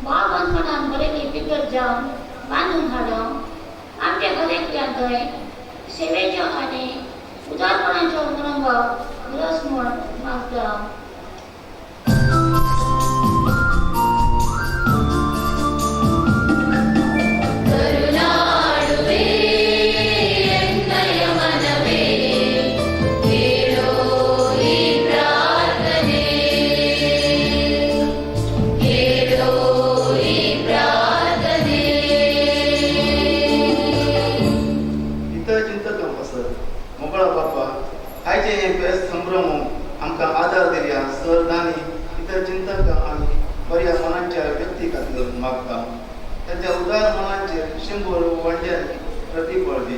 भावबंदपणान बरेली बिगट जावन बांदून हाडून आमच्या घरेकल्यान थंय सेवेच्यो आनी उदारपणाच्यो अणभव रस म्हूण मागता. बऱ्या मनांच्या व्यक्ती खातीर मागता. तांच्या उदार मनांचेर शंबर वांट्यांनी प्रतिफळ दी.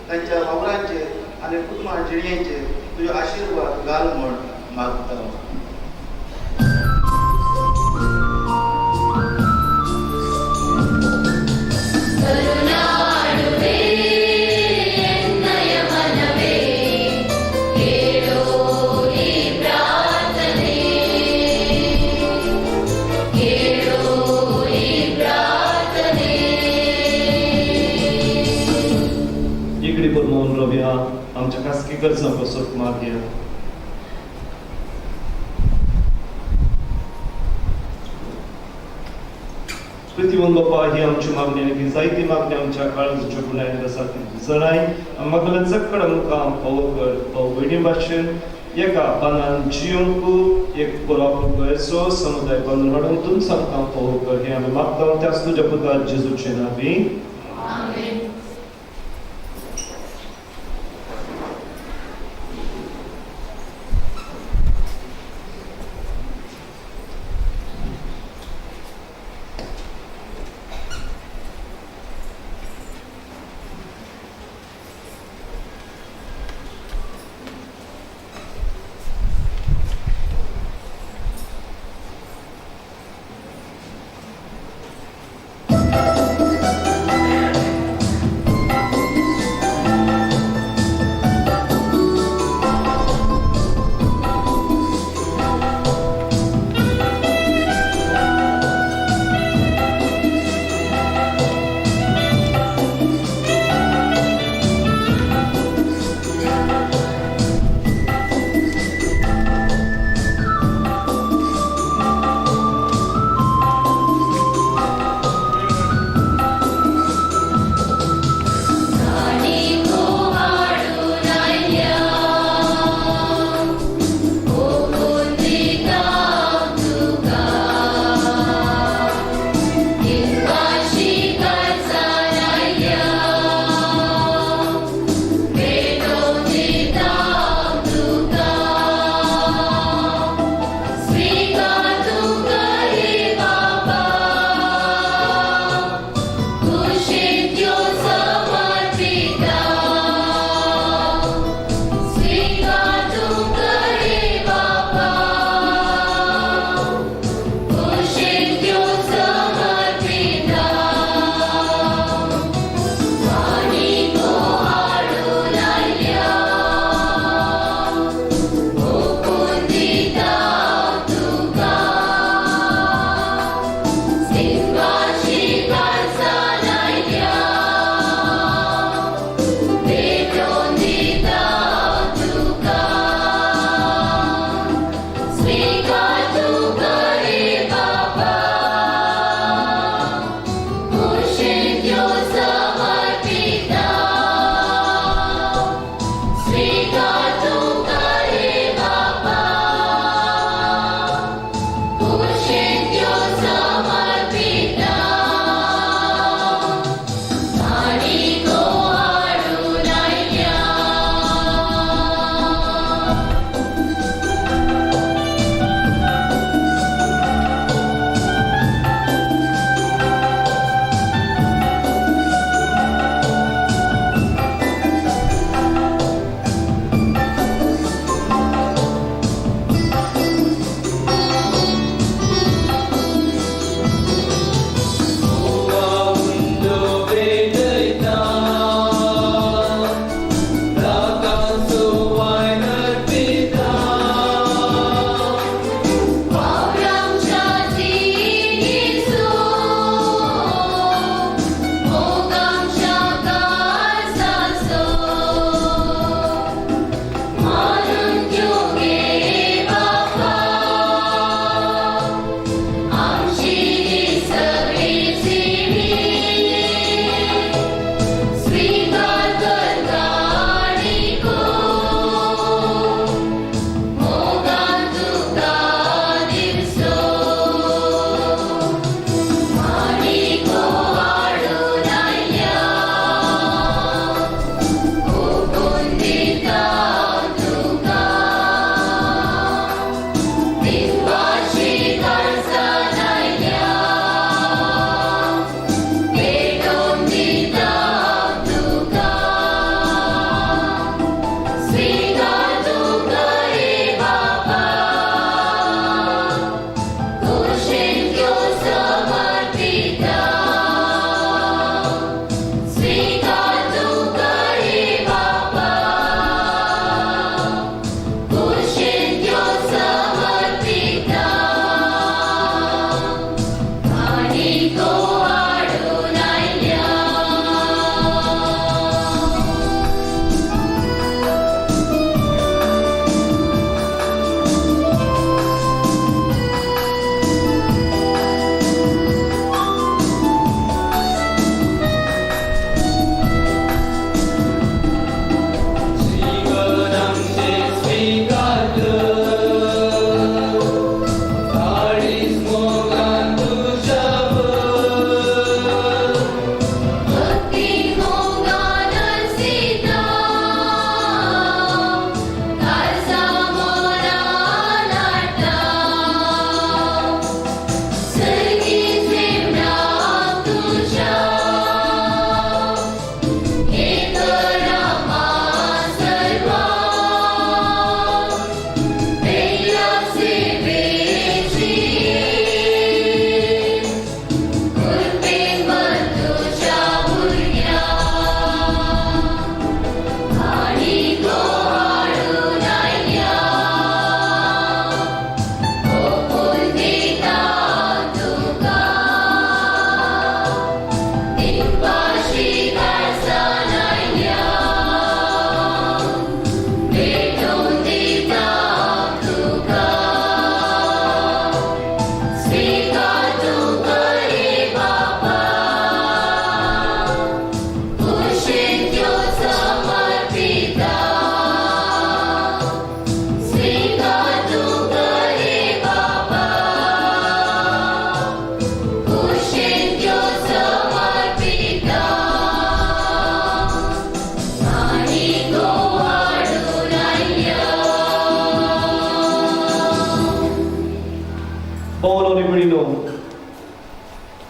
तांच्या वावरांचेर आनी कुटुंबा जिणेचेर तुजो आशिर्वाद घाल म्हूण मागता. आमच्या खासगी गरजां पासत मागया. प्रितीवन बापा, ही आमची मागणी आनी जायती मागणी आमच्या काळजाच्या गुणांत आसा ती जणाय मागल्या चक्कड आमकां पावो कर. भाव भयणी भाशेन एका बांदान जियोंक एक बरो गोंयचो समुदाय बांदून हाडूंक तुमकां आमकां पावो कर हें आमी मागता. त्याच तुज्या पुता जेजूचे नांवी. आमेन.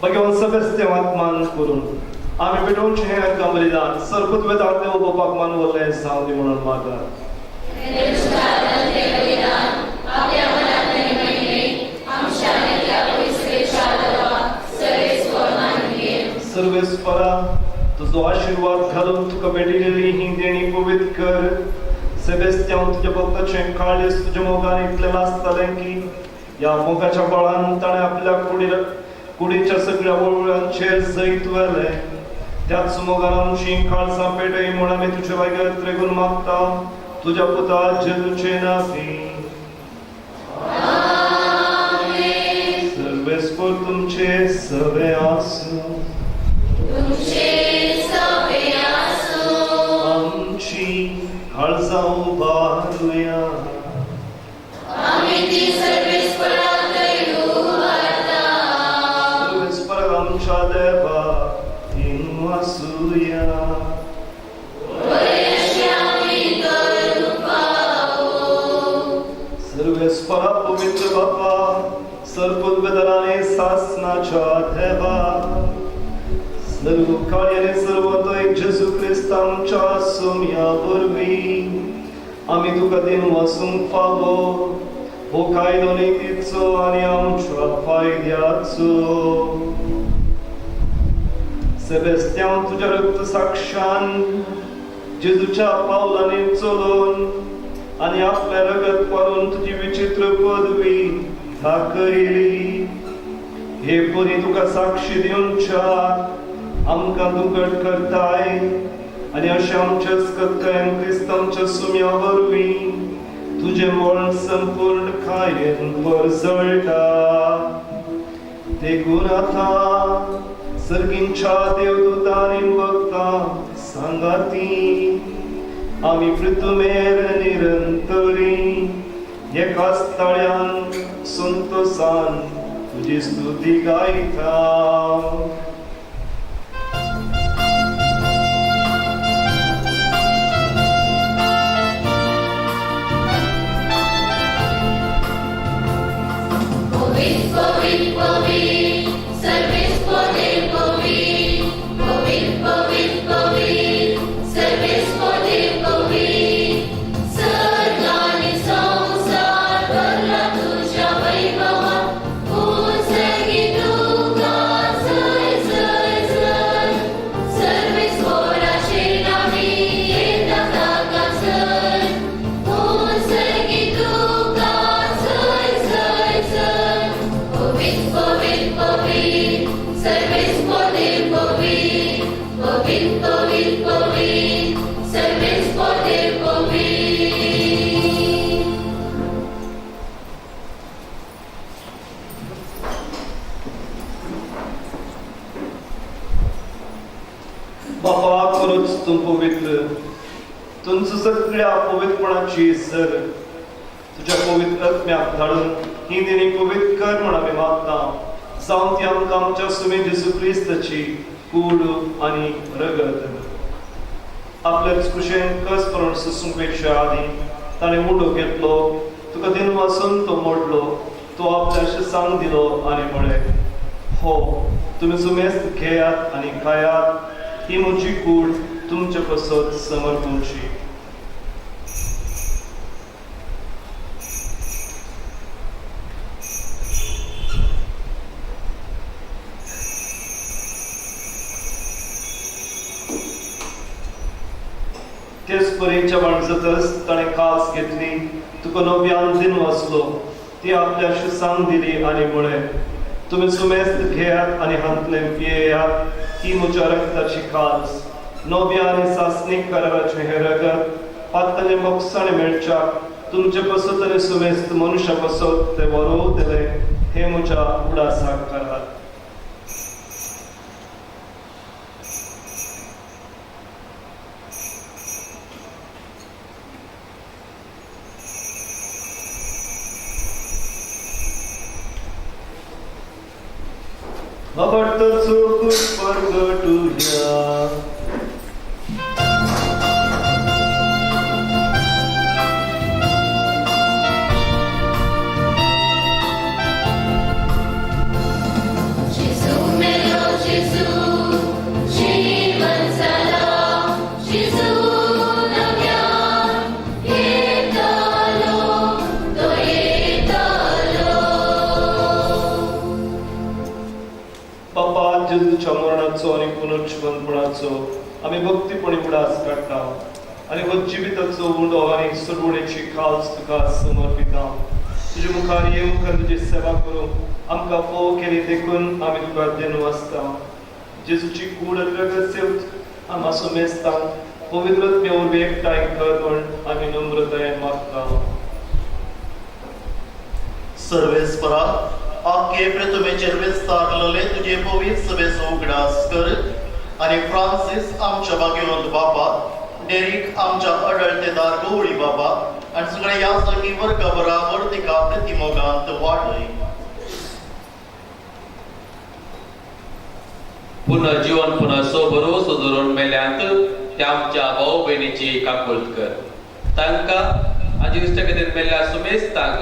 भगवान सेबेस्त्यांव आत्मान करून आमी पेटोवचें हें अर्गां बलिदान सर्वपुतवेदार देव बापाक मानवल्लें जावं दी म्हणून मागात. सर्वेस्परा तुजो आशिर्वाद घालून तुका भेटिल्ली ही देणी पवित्र कर. सेबेस्त्यांव तुज्या भक्ताचें काळीज तुज्या मोगान इतलें लासतालें की ह्या मोगाच्या बळान ताणें आपल्या कुडीच्या सगळ्या वळवळांचेर जैत व्हेलें. त्याच मोगान आमची काळजां पेटय म्हूण आमी तुजे लागीं त्रेगून मागता तुज्या पुता जेजूचे नांवी. सर्वेस्पर तुमचे सवे आसूं. आमची काळजां उबारुया. सर्वेस्पराक आमच्या देवा आसूया. सर्वेस्परा पवित्र बापा सर्वपुतवेदराने सासनाच्या देवा सर्व कार्याने सर्वतो एक जेजू क्रिस्त आमच्या सुम्या वरवीं आमी तुका दिन वासूंक फावो हो कायदो नितीचो आनी आमच्या फायद्याचो. सेबेस्त्यांव तुज्या रक्त साक्षान जेजूच्या पावलांनी चलोवन आनी आपलें रगत पारून तुजी विचित्र पदवी दाखयली. हे परी तुका साक्षी दिवच्या आमकां दुकट करताय आनी अशें आमच्याच कत्कायन क्रिस्तांच्या सुम्या वरवीं तुजें मरण संपूर्ण कायेन परजळटा. देखून आतां सर्गींच्या देवदूतांनी भक्तां सांगाती आमी पृथुमेर निरंतरी एकाच ताळ्यान संतोसान तुजी स्तुती गायता. तूं पवित्र तुमचो सगळ्या पवित्रपणाची सर तुज्या पवित्र आत्म्याक धाडून ही देणी पवित्र कर म्हूण आमी मागता. जावं ती आमकां आमच्या सुमे जेजू क्रिस्ताची कूड आनी रगत. आपल्याच कुशेन कस करून सोसूंक पेक्षा आदीं ताणें उडो घेतलो, तुका दिन वासून तो मोडलो, तो आपल्या सांग दिलो आनी म्हळें, हो तुमी सुमेस्त घेयात आनी खायात, ही म्हजी कूड तुमचे पासत समर्पणची. तेच परी जेवण जातच ताणें कास घेतली, तुका नव्यान दिन वाचलो, ती आपल्याशी सांग दिली आनी म्हळें, तुमी सुमेस्त घेयात आनी हांतलें पियेयात, ही म्हज्या रक्ताची कास, नव्या आनी सासणीक कराराचें हें रगत पातले मोगसाणे मेळच्याक तुमचे पासत आनी सुमेस्त मनुश्या पासत तें वरोवतलें, हें म्हज्या उडासाक करात. बाबाटचो परगटुया. Gesù me जेजूच्या मरणाचो आनी पुनर्जिवनपणाचो आमी भक्तीपणी उडास काडटा आनी हो जिविताचो उंडो आनी सुरवणेची खास तुका समर्पिता. तुजे मुखार येवंक आनी तुजी सेवा करूंक आमकां फोव केली देखून आमी तुका देणू आसता. जेजूची कूड आनी रगत सेवत आमा सुमेस्तांक पवित्र आत्म्या वरवीं एकठांय कर म्हूण आमी नम्रतायेन मागता. सर्वेस्परा आख्खे पृथ्वीचेर विस्तारलेले तुजे पवित्र सभेचो उगडास कर आनी फ्रांसीस आमच्या भाग्यवंत बापा, डेरीक आमच्या अडळतेदार गवळी बाबा आनी सगळ्या याजकी वर्गा बराबर तिका प्रतिमोगांत वाडय. पुनः जीवन पुनः सो भरोसो धरून मेल्यांत त्या आमच्या भाव भयणीची काकुळट कर. तांकां आजी इश्टागतीन मेल्ल्या सुमेस्तांक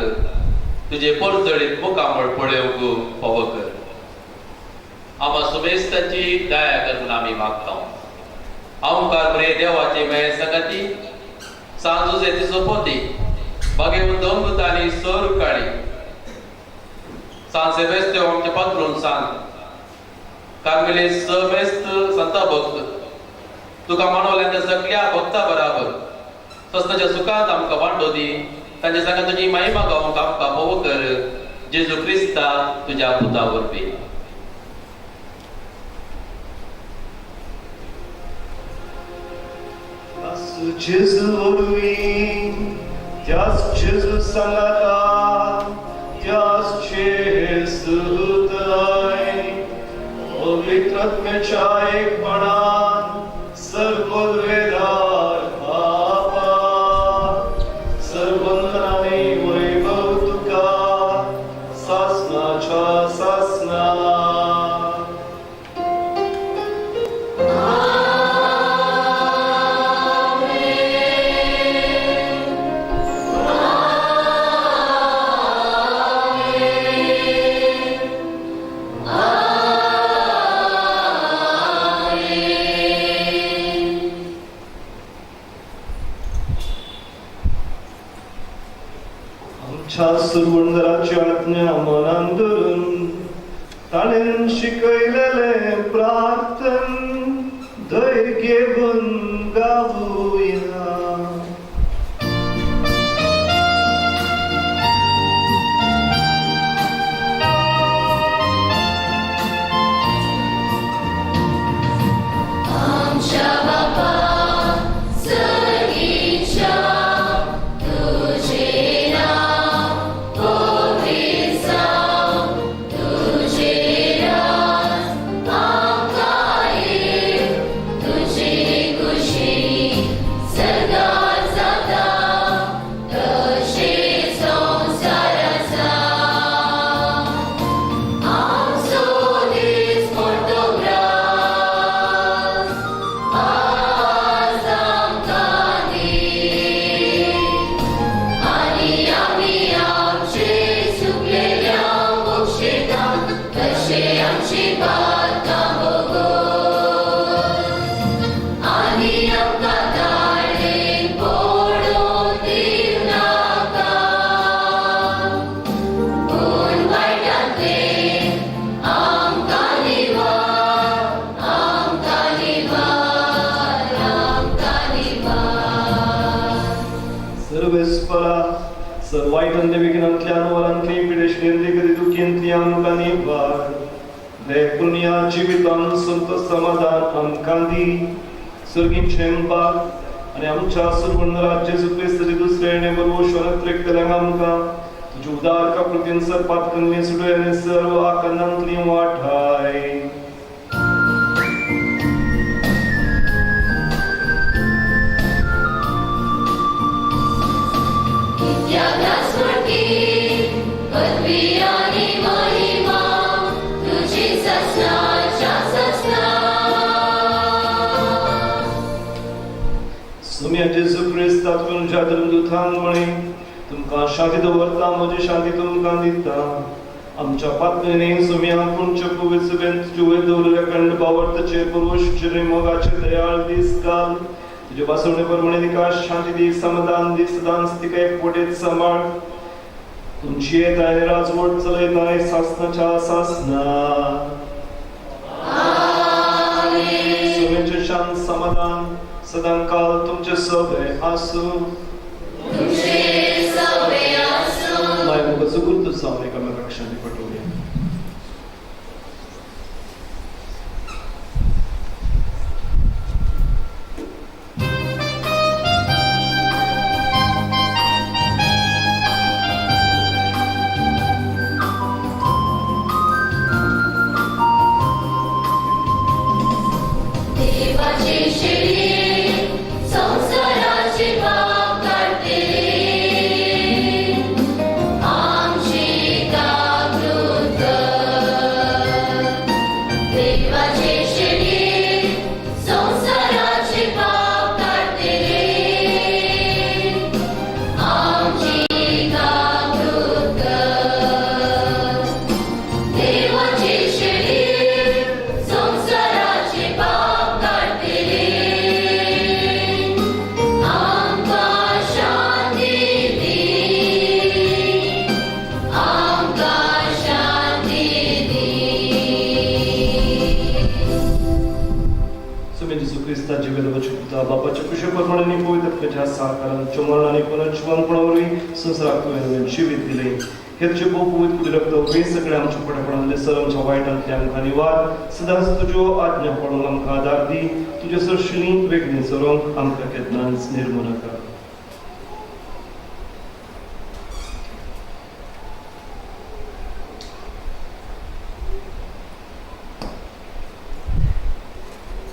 तुजे परजळीत मुखामळ पळोवंक फावो कर. आमा सुमेस्ताची दया कर म्हूण आमी मागता. आमकार बरे देवाचे मेळ संगती सांजुजेची सोपोती बागेवन अमृत आनी सर काळी सांत सेबेस्त्यांव आमचे पात्रून सांत कार्मेली समेस्त संता भक्त तुका मानवल्या त्या सगळ्या भक्ता बराबर सस्ताच्या सुखांत आमकां वांटो दी. तांच्या सांगा तुजी महिमा गावंक आमकां फावो कर. जेजू क्रिस्ता तुज्या पुता वरवीं. जेजू वरवीं त्याच जेजू सांगाता त्याच जेजूताय पवित्र आत्म्याच्या एकपणान सर्ववेदार बापा सर्वंदनाने वैभव तुका सासनाच्या सासना. सुरवंदराची आज्ञा मनान धरून ताणें शिकयलेलें प्रार्थन धैर्य घेवन गावुया. आमच्या बापा सर्गीच्या तुझे नाव पवित्र जावं, तुझे राज आमकां येवं, तुजी खुशी सर्गात जाता तशी संवसारात जावं. आमचो दीस मोठो ग्रास आज आमकां दी आनी आमी आमचे चुकलेल्यांक बक्षिता तशें आमची पातकां भोगोस आनी आमकां ताळेन पडोवंक दिवं नाका पूण वायटांतलें आमकां निवार, आमकां निवार, आमकां निवार. सर्वेस्परा सर वायटांतले विघ्नांतल्यान वरांतली पिडेशेंतली गती दुखींतली आमकां निवार. देखून ह्या जिवितान संतोष समाधान आमकां दी. सर्गीचें बाग आनी आमच्या सुरवंदरा जेजू क्रिस्ताचे दुसरे येणे बरोबर शरणत्रेकतल्यांक आमकां तुज्या उदार काकुळतीन सर पातकन्नी सुटय आनी सर्व आकांतांतली वाठाय. कित्याक पदवी आनी महिमा तुजी ससनाच्या ससना. सुम्या जेजू क्रिस्ता तुमच्या धर्मदूतान म्हळें तुमकां शांती दवरता म्हजी शांती तुमकां दिता. आमच्या पातळेने सुम्या तुमच्या पवित्र सभेंत तुजे वयर दवरिल्ल्या खंड भावार्थाचेर पुरुष मोगाचे दयाळ दीस घाल. तुजे वासवणे प्रमाणे तिका शांती दी, समाधान दी, सदांच तिका एकवटेत सांबाळ. तुमची येताय राजवट चलयताय सासनाच्या सासना. समाधान सदांकाल तुमचे सवे आसूं. माय मोगाचो गुर्त जावन एकामेकाक शांती पटोवया. देवाची शिडी संसाराची पाप काडटली आमची काकृत कर. देवाची शिडी संसाराची पाप काडटली आमची काकृत कर. देवाची शिडी संसाराची पाप काडटली आमकां शांती दी, आमकां शांती दी. सुमे जेजू क्रिस्ता जिवेदवाच्या पुता बापाच्या कुशे प्रमाणे पवित्र आत्म्याच्या साकारान मरण आनी पुनर्जिवनपणा वरवीं संवसाराक तुवें जिवीत दिलें. हे तुजे भोव पवित्र कुडी रक्त वरवीं सगळ्या आमच्या फटेपणांतले सर आमच्या वायटांतले आमकां निवार सदांच तुज्यो आज्ञा पडूंक आमकां आदार दी. तुजे सरशिनी वेगळी चरोवंक आमकां केन्नाच निर्मू नाका.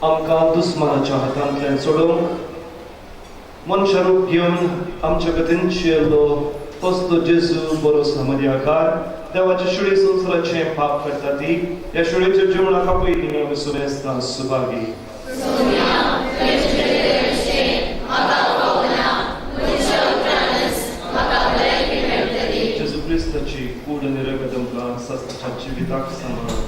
आमकां दुस्मानाच्या हातांतल्यान सोडोवंक मनशारूप घेवन आमच्या गतीन शिरलो तसलो जेजू बरो समजयाकार देवाच्या शिळी संवसाराचें पाप करता ती ह्या शिळेच्या जेवणाक पयलीं आमी सुमेस्तां सुभागी. जेजू क्रिस्ताची कूड आनी रगत आमकां सासणाच्या जिविताक सांबाळ.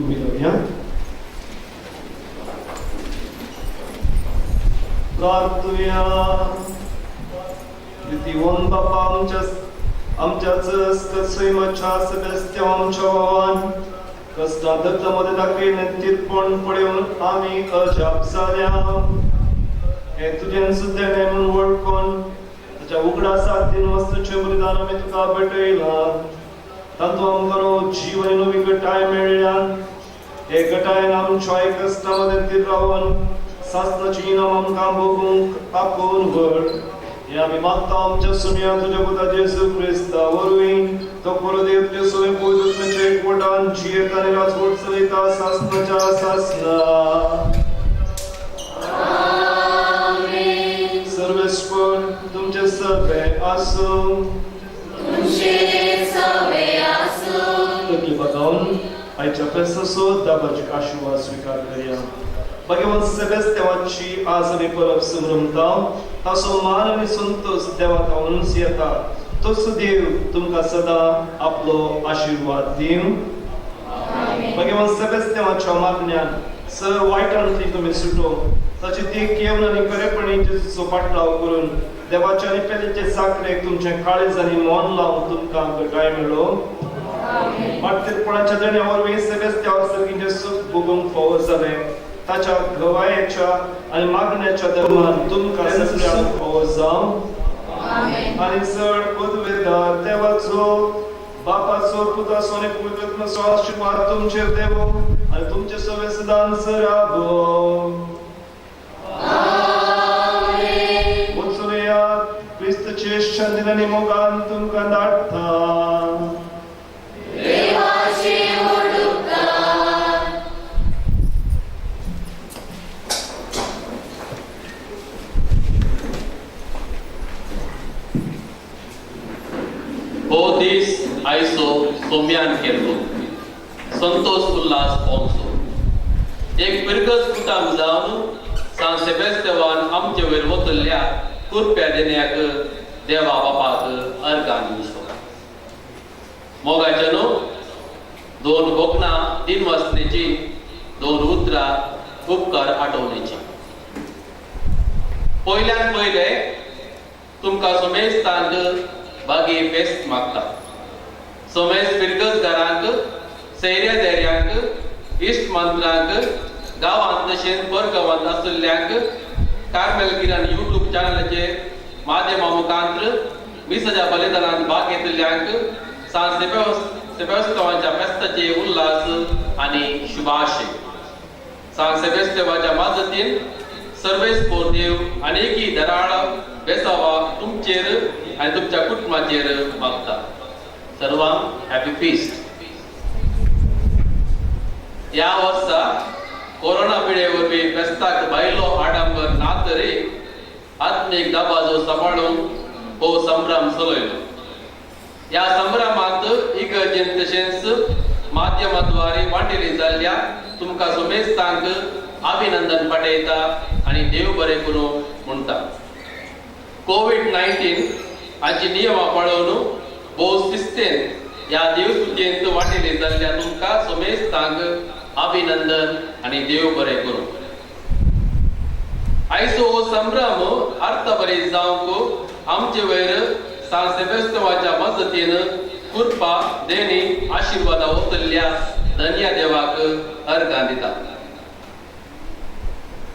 उबी रावया. प्रार्थुया. प्रितीवन बापा आमच्याच सैमाच्या सेबेस्त्यांव आमच्या भावान कश्टां दत्तामध्ये दाखयलें तिरपण पळोवन आमी अजाप जाल्या. हें तुजें सुद्दां म्हूण वळखून ताच्या उगडासाक तीन वस्तूचें बलिदान आमी तुका भेटयलां. तातूंत आमकां नवो जीव आनी नवी गटाय मेळ्ळ्या. हे गटायन आमच्या कश्टां मदें तीर रावन सासणाचीं इनाम आमकां भोगूंक आपोवन व्हर. हें आमी मागता आमच्या सुमया तुज्या पुता जेजू क्रिस्ता वरवीं. तो खरो देव तुजे सवें पवित्र एकवटान जियेता आनी राजवट चलयता सासणाच्या सासणा. सर्वेस्पर तुमचे सवे आसूं. तकली बागावन आयच्या फेस्ताचो दाबाचो आशिर्वाद स्विकार करया. भगवान सेबेस्त्यांवाची आज आमी परब समरमता. ताचो मान आनी संतोश देवा थावनूच येता. तोच देव तुमकां सदां आपलो आशिर्वाद दिवं. भगवान सेबेस्त्यांवाच्या मागण्यान सर वायटांतली तुमी सुटो. ताची देख घेवन आनी खरेपणी जेजूचो पाटलाव करून देवाच्या आनी पेलेचे साकरेक तुमचें काळीज आनी मन लावन तुमकां घटाय मेळो. मार्तीरपणाच्या देण्या वरवीं सेबेस्त्यांवाक सर्गीचें सूख भोगूंक फावो जालें. ताच्या गवायेच्या आनी मागण्याच्या धर्मान तुमकां सगळ्यांक फावो जावं. आनी चड पदवेदार देवाचो बापाचो पुताचो आनी पवित्र आत्म्याचो आशिर्वाद तुमचेर देवो आनी तुमचे सवे सदांच रावो. वचुया क्रिस्तचे शांतीन आनी मोगान तुमकां धाडटा. हो दीस आयसो सोम्यान केल्लो संतोष उल्हास पोंगसो एक पिरगज कुटाम जावन सांत सेबेस्त्यांवान आमचे वयर वतल्या कुरप्या देण्याक देवा बापाक अर्गां दिवचो. मोगाचे न्हू दोन कोंकणां तीन वासनेची दोन उतरां उपकार आठवणेची. पयल्यान पयले तुमकां सोमेस्तांक बागी फेस्त मागता. सोमेस फिरगजगारांक सैऱ्या धैर्यांक इश्ट मंत्रांक गांवांत तशेंच परगांवांत आशिल्ल्यांक कार्मेल किरण यूट्यूब चॅनलाचेर माध्यमा मुखांत्र मिसाच्या बलिदानांत भाग घेतिल्ल्यांक सांत सेबेस्त्यांवाच्या फेस्ताचे उल्हास आनी शुभाशय. सांत सेबेस्त्यांवाच्या मजतीन सर्वेस देव अनेकी दराळ बेसावा तुमचेर आनी तुमच्या कुटुंबाचेर मागता. सर्वांक हॅपी फिस्ट. ह्या वर्सा कोरोना पिडे वरवीं फेस्ताक भायलो आडंबर ना तरी आत्मीक दबाजो सांबाळून हो संभ्रम चलयलो. ह्या संभ्रमांत इगर्जेन तशेंच माध्यमाद्वारे वांटेली जाल्ल्या तुमकां सोमेस्तांक अभिनंदन पाठयता आनी देव बरें करूं म्हणटा. कोवीड-19 हाची नियमां पाळोवन भोव शिस्तेन ह्या देवस्तुतेंत वांटेली जाल्ल्या तुमकां सोमेस्तांक अभिनंदन आनी देव बरें करूं. आयचो हो संभ्रम अर्थभरीत जावंक आमचे वयर सांत सेबेस्त्यांवाच्या मजतीन कृपा देणी आशिर्वादा ओतल्ल्या धन्या देवाक अर्गां दिता.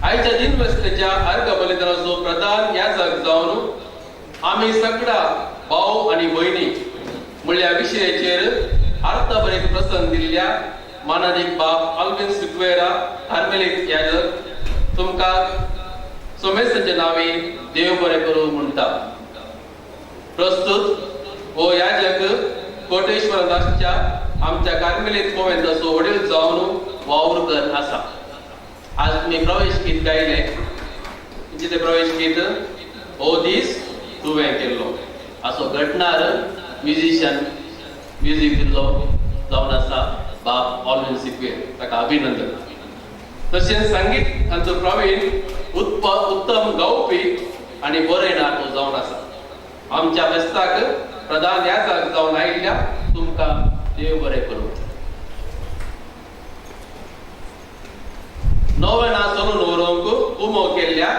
आयच्या दिनवेस्तेच्या अर्घ बलिदानाचो प्रधान याजक जावन आमी सगळा भाव आनी भयणी म्हणल्या विशयाचेर अर्थभरीत प्रसंग दिल्ल्या मानादीक बाब आल्विन सिक्वेरा कार्मेलीत याजक तुमकां सोमेस्ताच्या नांवी देव बरें करूं म्हणटा. प्रस्तुत हो याजक कोटेश्वर दासच्या आमच्या कार्मेलीत कोवेंताचो वडील जावन वावर कर आसा. आज तुमी प्रवेश गीत गायलें. तुमचें तें प्रवेश गीत हो दीस तुवें केल्लो असो घडणार म्युजिशियन म्युजीक दिल्लो जावन आसा बाब ऑलविन सिक्वेर, ताका अभिनंदन. तशेंच संगीत हांचो प्रवीण उत्तम गावपी आनी बरयणार तो जावन आसा. आमच्या फेस्ताक प्रधान याजक जावन आयिल्ल्या तुमकां देव बरें करूं. नोवेना चलून व्हरूंक उमो केल्ल्या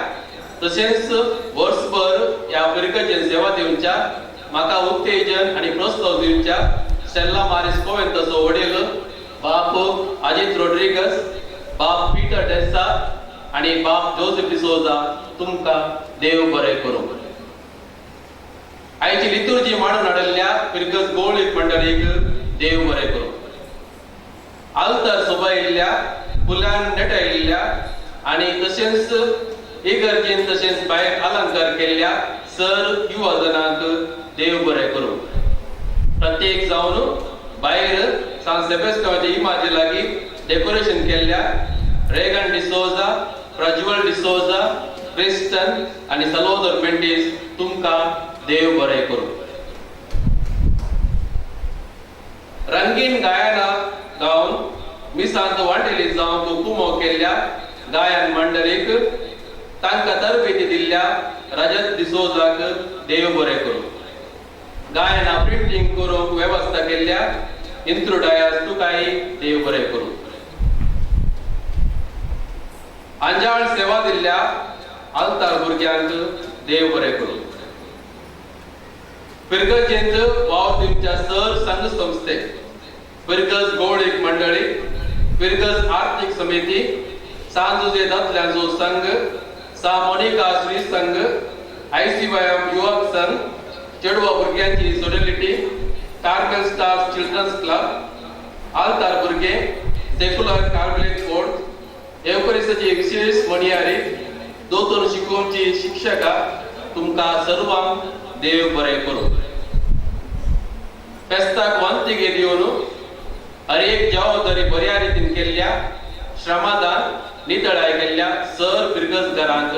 तशेंच वर्सभर ह्या फिरगजेन सेवा दिवच्या म्हाका उत्तेजन आनी प्रोत्साहन दिवच्या स्टेल्ला मारिस कोवेंताचो वडील बाप अजित रोड्रिगस, बाप पीटर डेसा आनी बाप जोसेफ डिसोजा तुमकां देव बरें करूं. आयची लितुर्जी मांडून हाडिल्ल्या फिरगज गोवळीक मंडळीक देव बरें करूं. आल्तार सोबायिल्ल्या फुलान नेटायिल्ल्या आनी तशेंच इगर्जेन तशेंच भायर अलंकार केल्ल्या सर युवा जणांक देव बरें करूं. प्रत्येक जावन भायर सान सेबेस्तांवाचे इमाजी लागीं डेकोरेशन केल्ल्या रेगन डिसोजा, प्रज्वल डिसोजा, क्रिस्टन आनी सलोदर मेंडीस तुमकां देव बरें करूं. रंगीन गायना गावन मिसांत वांटेली जावंक कुमो केल्ल्या गायन मंडळीक तांकां तरबेती दिल्ल्या रजत डिसोजाक देव बरें करूं. गायना प्रिंटींग करूंक वेवस्था केल्ल्या इंत्रू डायस तुकाय देव बरें करूं. अंजाळ सेवा दिल्ल्या आल्तार भुरग्यांक देव बरें करूं. फिरगजेंत वावर दिवच्या सर संघ संस्थे, फिरगज गोवळीक मंडळी, फिरगज आर्थीक समिती, सांजुजे दादल्यांचो संघ, सा मोनिका श्री संघ, ICYM युवक संघ, चेडवा भुरग्यांची सोडलिटी, कार्मेल स्टार्स चिल्ड्रन्स क्लब, आल्तार भुरगे, सेक्युलर कार्मेलीट बोर्ड, एवकरिस्ताची विशेष मणियारी, दोतोर शिकोवची शिक्षकां तुमकां सर्वांक देव बरें करूं. फेस्ताक वांतिगे दिवन हर एक जबाबदारी बऱ्या रितीन केल्ल्या श्रमदान नितळाय केल्ल्या सर फिरगज घरांक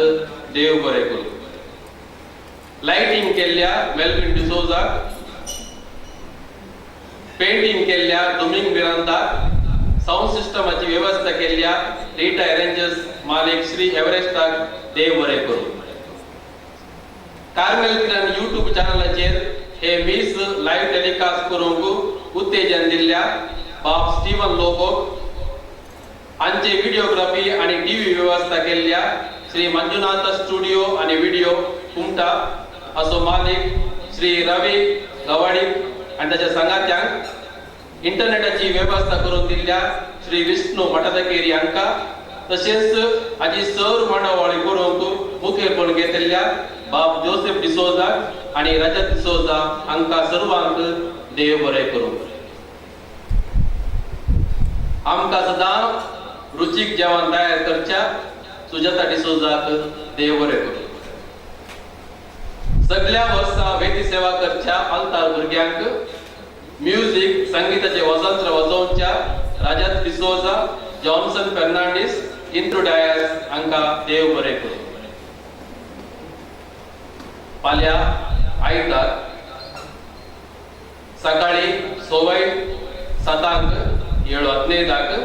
देव बरें करूं. लायटींग केल्ल्या मेल्विन डिसोजाक, पेंटींग केल्ल्या डोमिंग मिरांदाक, सावंड सिस्टमाची वेवस्था केल्ल्या रिटा अरेंजर्स मालिक श्री एव्हरेस्टाक देव बरें करूं. कार्मेल किरण यूट्यूब चॅनलाचेर हे मीस लायव्ह टेलिकास्ट करूंक उत्तेजन दिल्ल्या बाब स्टीवन लोबोक हांचे व्हिडिओग्राफी आनी टीव्ही वेवस्था केल्ल्या श्री मंजुनाथ स्टुडिओ आनी व्हिडिओ कुमटा असो मालिक श्री रवी गवाडी आनी ताच्या सांगात्यांक इंटरनेटाची वेवस्था करून दिल्ल्या श्री विष्णू मठादकेरी हांकां तशेंच हाजी सर मांडावळी करूंक मुखेलपण घेतिल्ल्या बाब जोसेफ डिसोजा आनी रजत डिसोजा हांकां सर्वांक देव बरें करूं. आमकां सदां रुचीक जेवण तयार करच्या सुजाता डिसोजाक देव बरें करूं. सगल्या वर्सां वेदी सेवा करच्या आल्तार भुरग्यांक म्युजीक संगीताचे वसंत्र वाजोवच्या राजत डिसोजा, जॉन्सन फेर्नांडीस, इंत्रू डायस हांकां देव बरें करूं. फाल्यां आयतार सकाळी 7:15 7:15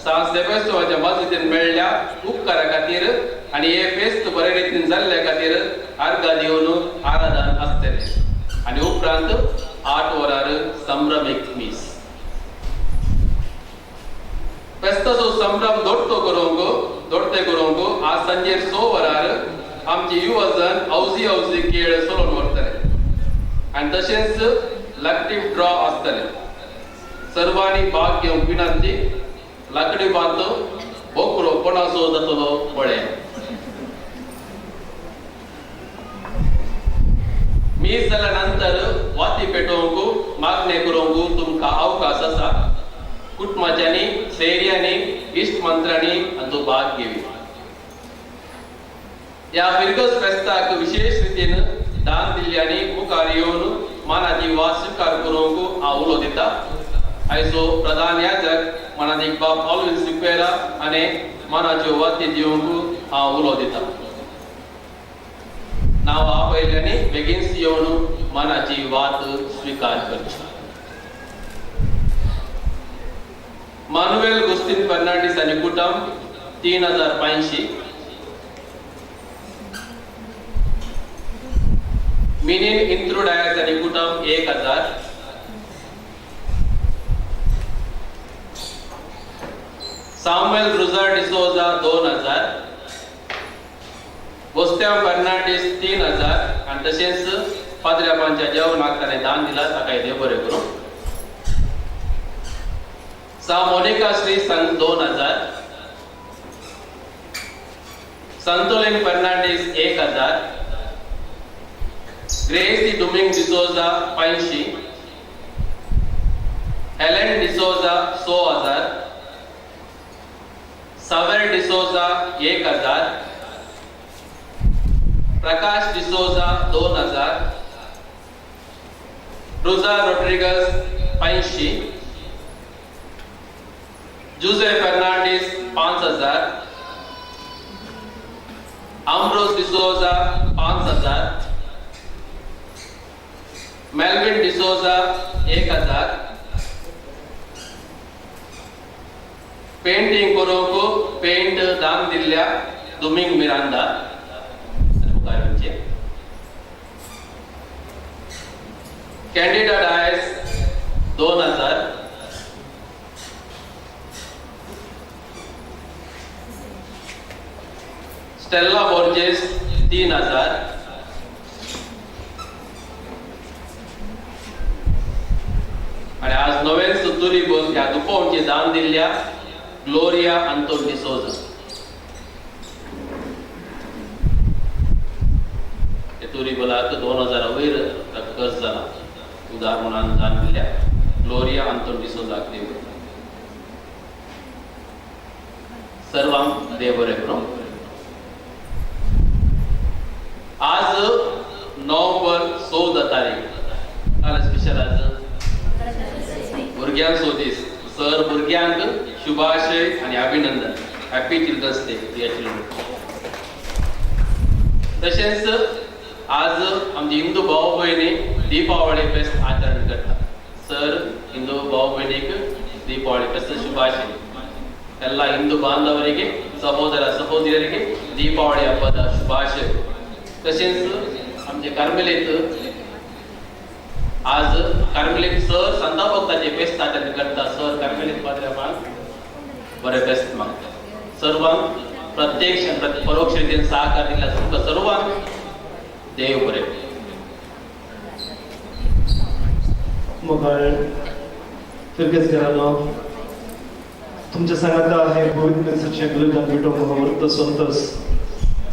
सान सेबेस्तांवाच्या मस्जिदीन मेळ्ळ्या उपकारा खातीर आनी हे फेस्त बरे रितीन जाल्ल्या खातीर आर्गां दिवन आराधन आसतलें आनी उपरांत 8 वरार संभ्रमीक मीस. फेस्ताचो संभ्रम दोडते करूंक आज सांजेर 6 वरार आमचे युवजन हौजी हौजी खेळ चलोवन व्हरतले आनी तशेंच लाकडी ड्रॉ आसतले. सर्वांनी भाग घेवंक विनंती. लाकडी बांदो बोकरो कोणाचो जातलो पळया. मीस जाल्या नंतर वाती पेटोवंक मागणें करूंक तुमकां अवकाश आसा. कुटुंबाच्यांनी, सैर्यांनी, इश्ट मंत्र्यांनी हातूंत भाग घेवी. ह्या फिरगज फेस्ताक विशेष रितीन दान दिल्ल्यांनी मुखार येवन मानाची वास स्विकार करूंक हांव उलो दिता. आयचो प्रधान याजक मानादीक बाब ऑलविन सिक्वेरा आनी मानाच्यो वाती दिवंक हांव उलो दिता. नांव आपयल्यांनी बेगीनच येवन मानाची वात स्विकार करची. मानुएल गुस्तीन फर्नांडीस आनी कुटुंब 3500. मिनीन इंत्रू डायस आनी कुटुंब 1000. सामुएल रुजार डिसोजा 2000, बोस्त्यांव फर्नांडीस 3000 आनी तशेंच पाद्र्यापांच्या जेवणाक ताणें दान दिला, ताकाय देव बरें करूं. सा मोनिका श्री संग 2000, संतोलिन फर्नांडीस 1000, ग्रेस दी डुमिंग डिसोजा 500, हेलेन डिसोजा 6000, सावेर डिसोजा 1000, प्रकाश डिसोजा 2000, रोजा रोड्रिगस 500, जुजे फर्नांडीस 5000, आम्ब्रोस डिसोजा 5000, मेल्विन डिसोजा 1000, पेंटिंग करूंक पेंट दान दिल्ल्या दुमिंग मिरांदा मुखार, कॅन्डिडा डायस 2000, स्टेल्ला बोर्जेस 3000, आणि आज नवेन सुतुरी बोल ह्या दुपोवचे दान दिल्ल्या ग्लोरिया अंतोन डिसोजा. तुरी बोलाक 2000 वयर खर्च जाला उदार म्हणून दान दिल्ल्या ग्लोरिया अंतोन डिसोजाक देव सर्वांक देव बरें करूं. आज नोव्हेंबर 14 तारीख काल स्पेशल आज भुरग्यांचो दीस. सर भुरग्यांक शुभाशय आनी अभिनंदन. Happy children's day dear children. तशेंच आज आमचे हिंदू भाव भयणी दीपावळी फेस्त आचरण करतात. सर हिंदू भाव भयणीक दीपावळी फेस्त शुभाशय. ಎಲ್ಲ ಹಿಂದೂ ಬಾಂಧವರಿಗೆ, ಸಹೋದರ ಸಹೋದರಿಯರಿಗೆ ದೀಪಾವಳಿ ಹಬ್ಬದ ಶುಭಾಶಯ. तशेंच आमचे कार्मेलीत आज कार्मेलीत सर संता भक्ताचे फेस्त आचरण करता. सर कार्मेलीत पाद्र्यापांक बरें फेस्त मागता. सर्वांक प्रत्यक्ष परोक्ष रितीन सहकार दिला तुमकां सर्वांक देव बरें. मोगाळ फिरकेच घरानो, तुमच्या सांगाता हे गोविंद मिसाचें बलिदान भेटोवंक म्हाका व्हडलो संतोस.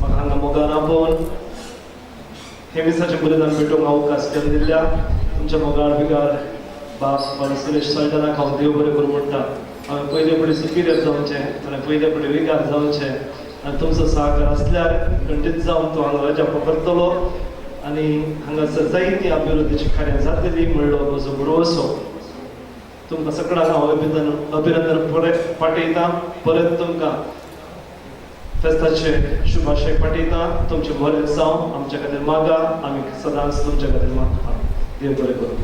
म्हाका हांगा मोगान आपोवन हे मिसाचें बलिदान भेटोवंक अवकाश करून दिल्ल्या तुमच्या मोगाळ बिगार बाप बाबा सुरेश सल्टानाक हांव देव बरें करूं म्हणटा. हांवें पयले फुडें सुपिरियर जावचें आनी पयले फुडें विकार जावचें आनी तुमचो सहकार आसल्यार खंडीत जावन तो हांगा रजापो करतलो आनी हांगासर जायती अभिवृद्धीची कार्यां जातली म्हणलो म्हजो भरवसो. तुमकां सगळ्यांक हांव अभिनंदन पाठयता. परत तुमकां फेस्ताचे शुभाशय पाठयता. तुमचें बरें जावं, आमच्या खातीर मागा, आमी सदांच तुमच्या खातीर मागता. देव बरें करूं.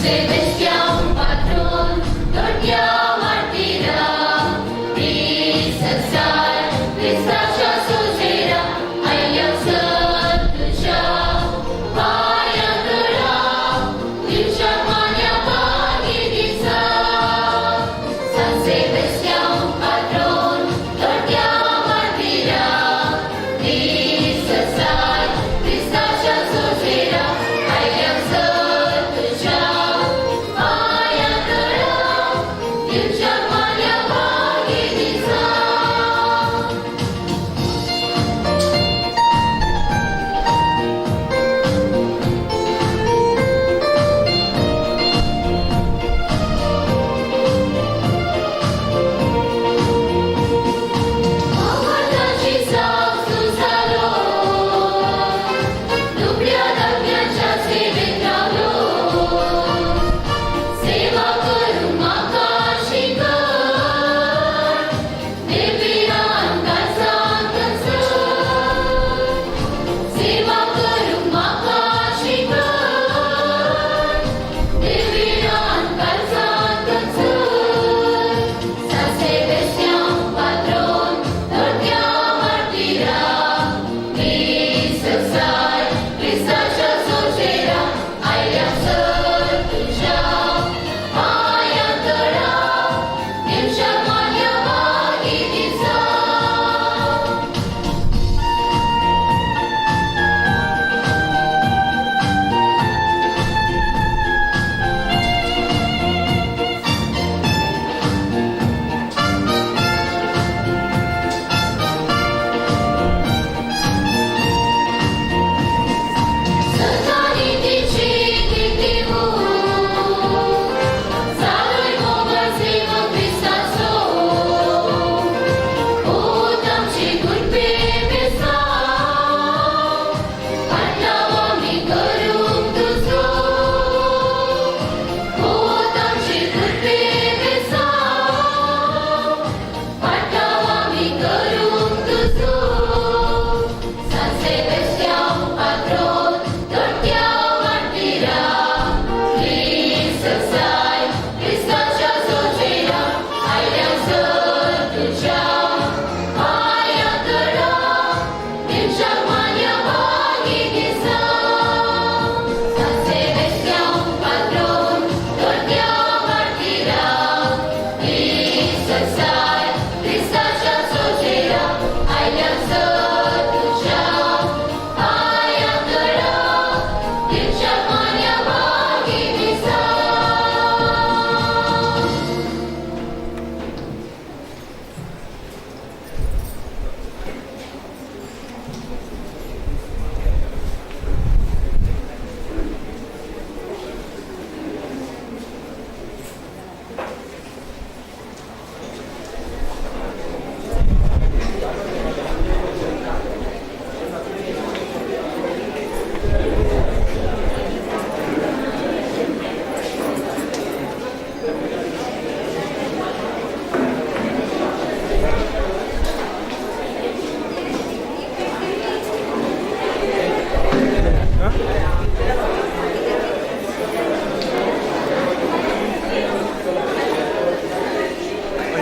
Celestial patrón, Doña Martina,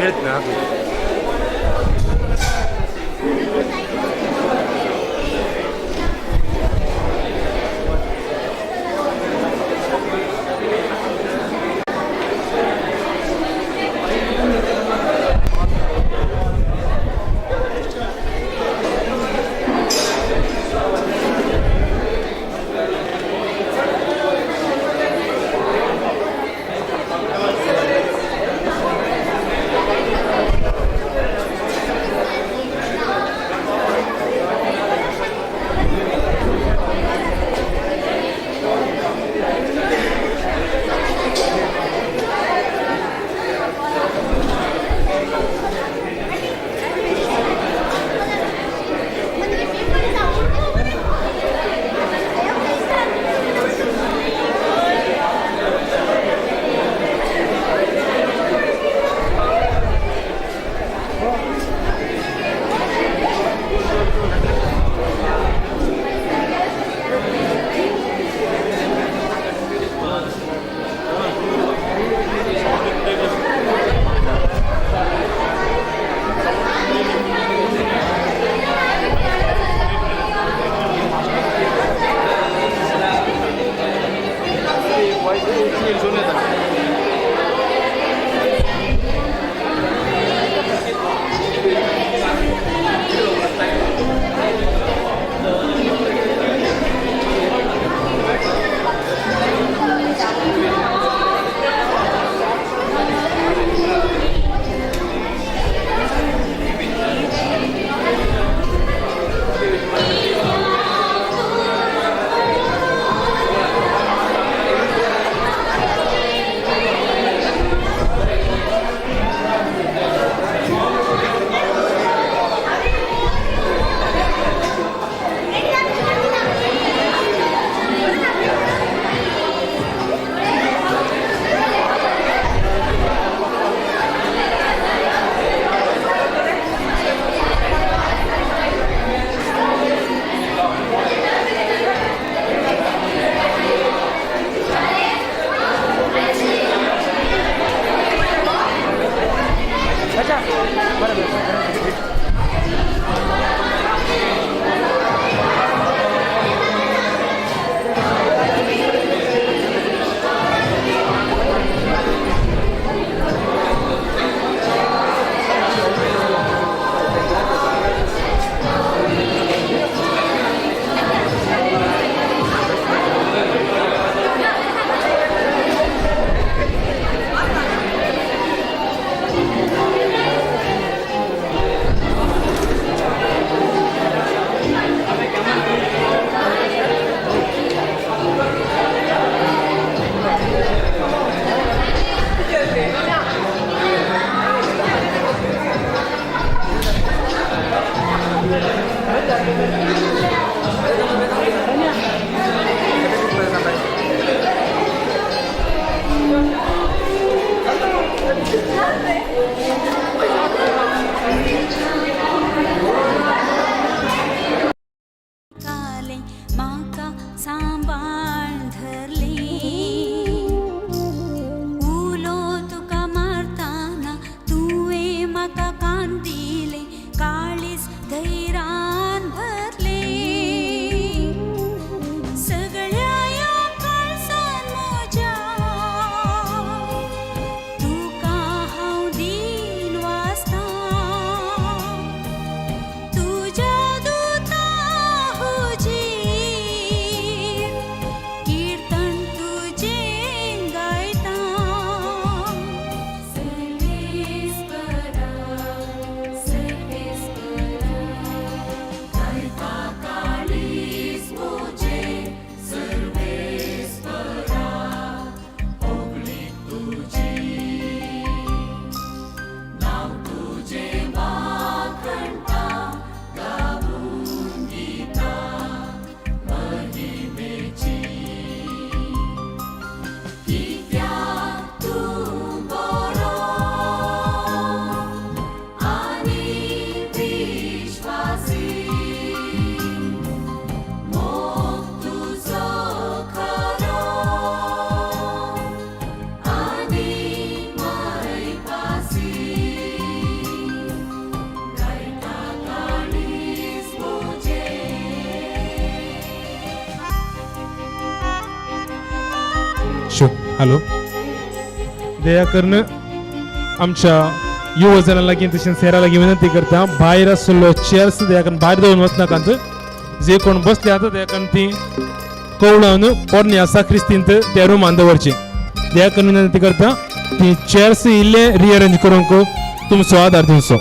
ಹೇಳ್ತೀನಿ ಅದು. दवरच्यो. हॅलो, दया करून आमच्या युवा जणां लागीं तशेंच हेरां लागीं विनंती करता, भायर आशिल्लो चेअर्स दया करून भायर दवरून वचनाकात. जे कोण बसले आतां दया करून ती कवळावन पोरण्या साक्रिस्तींत त्या रुमान दवरची. दया करून विनंती करता, ती चेअर्स इल्ले रिअरेंज करूंक तुमचो आदार दिवचो.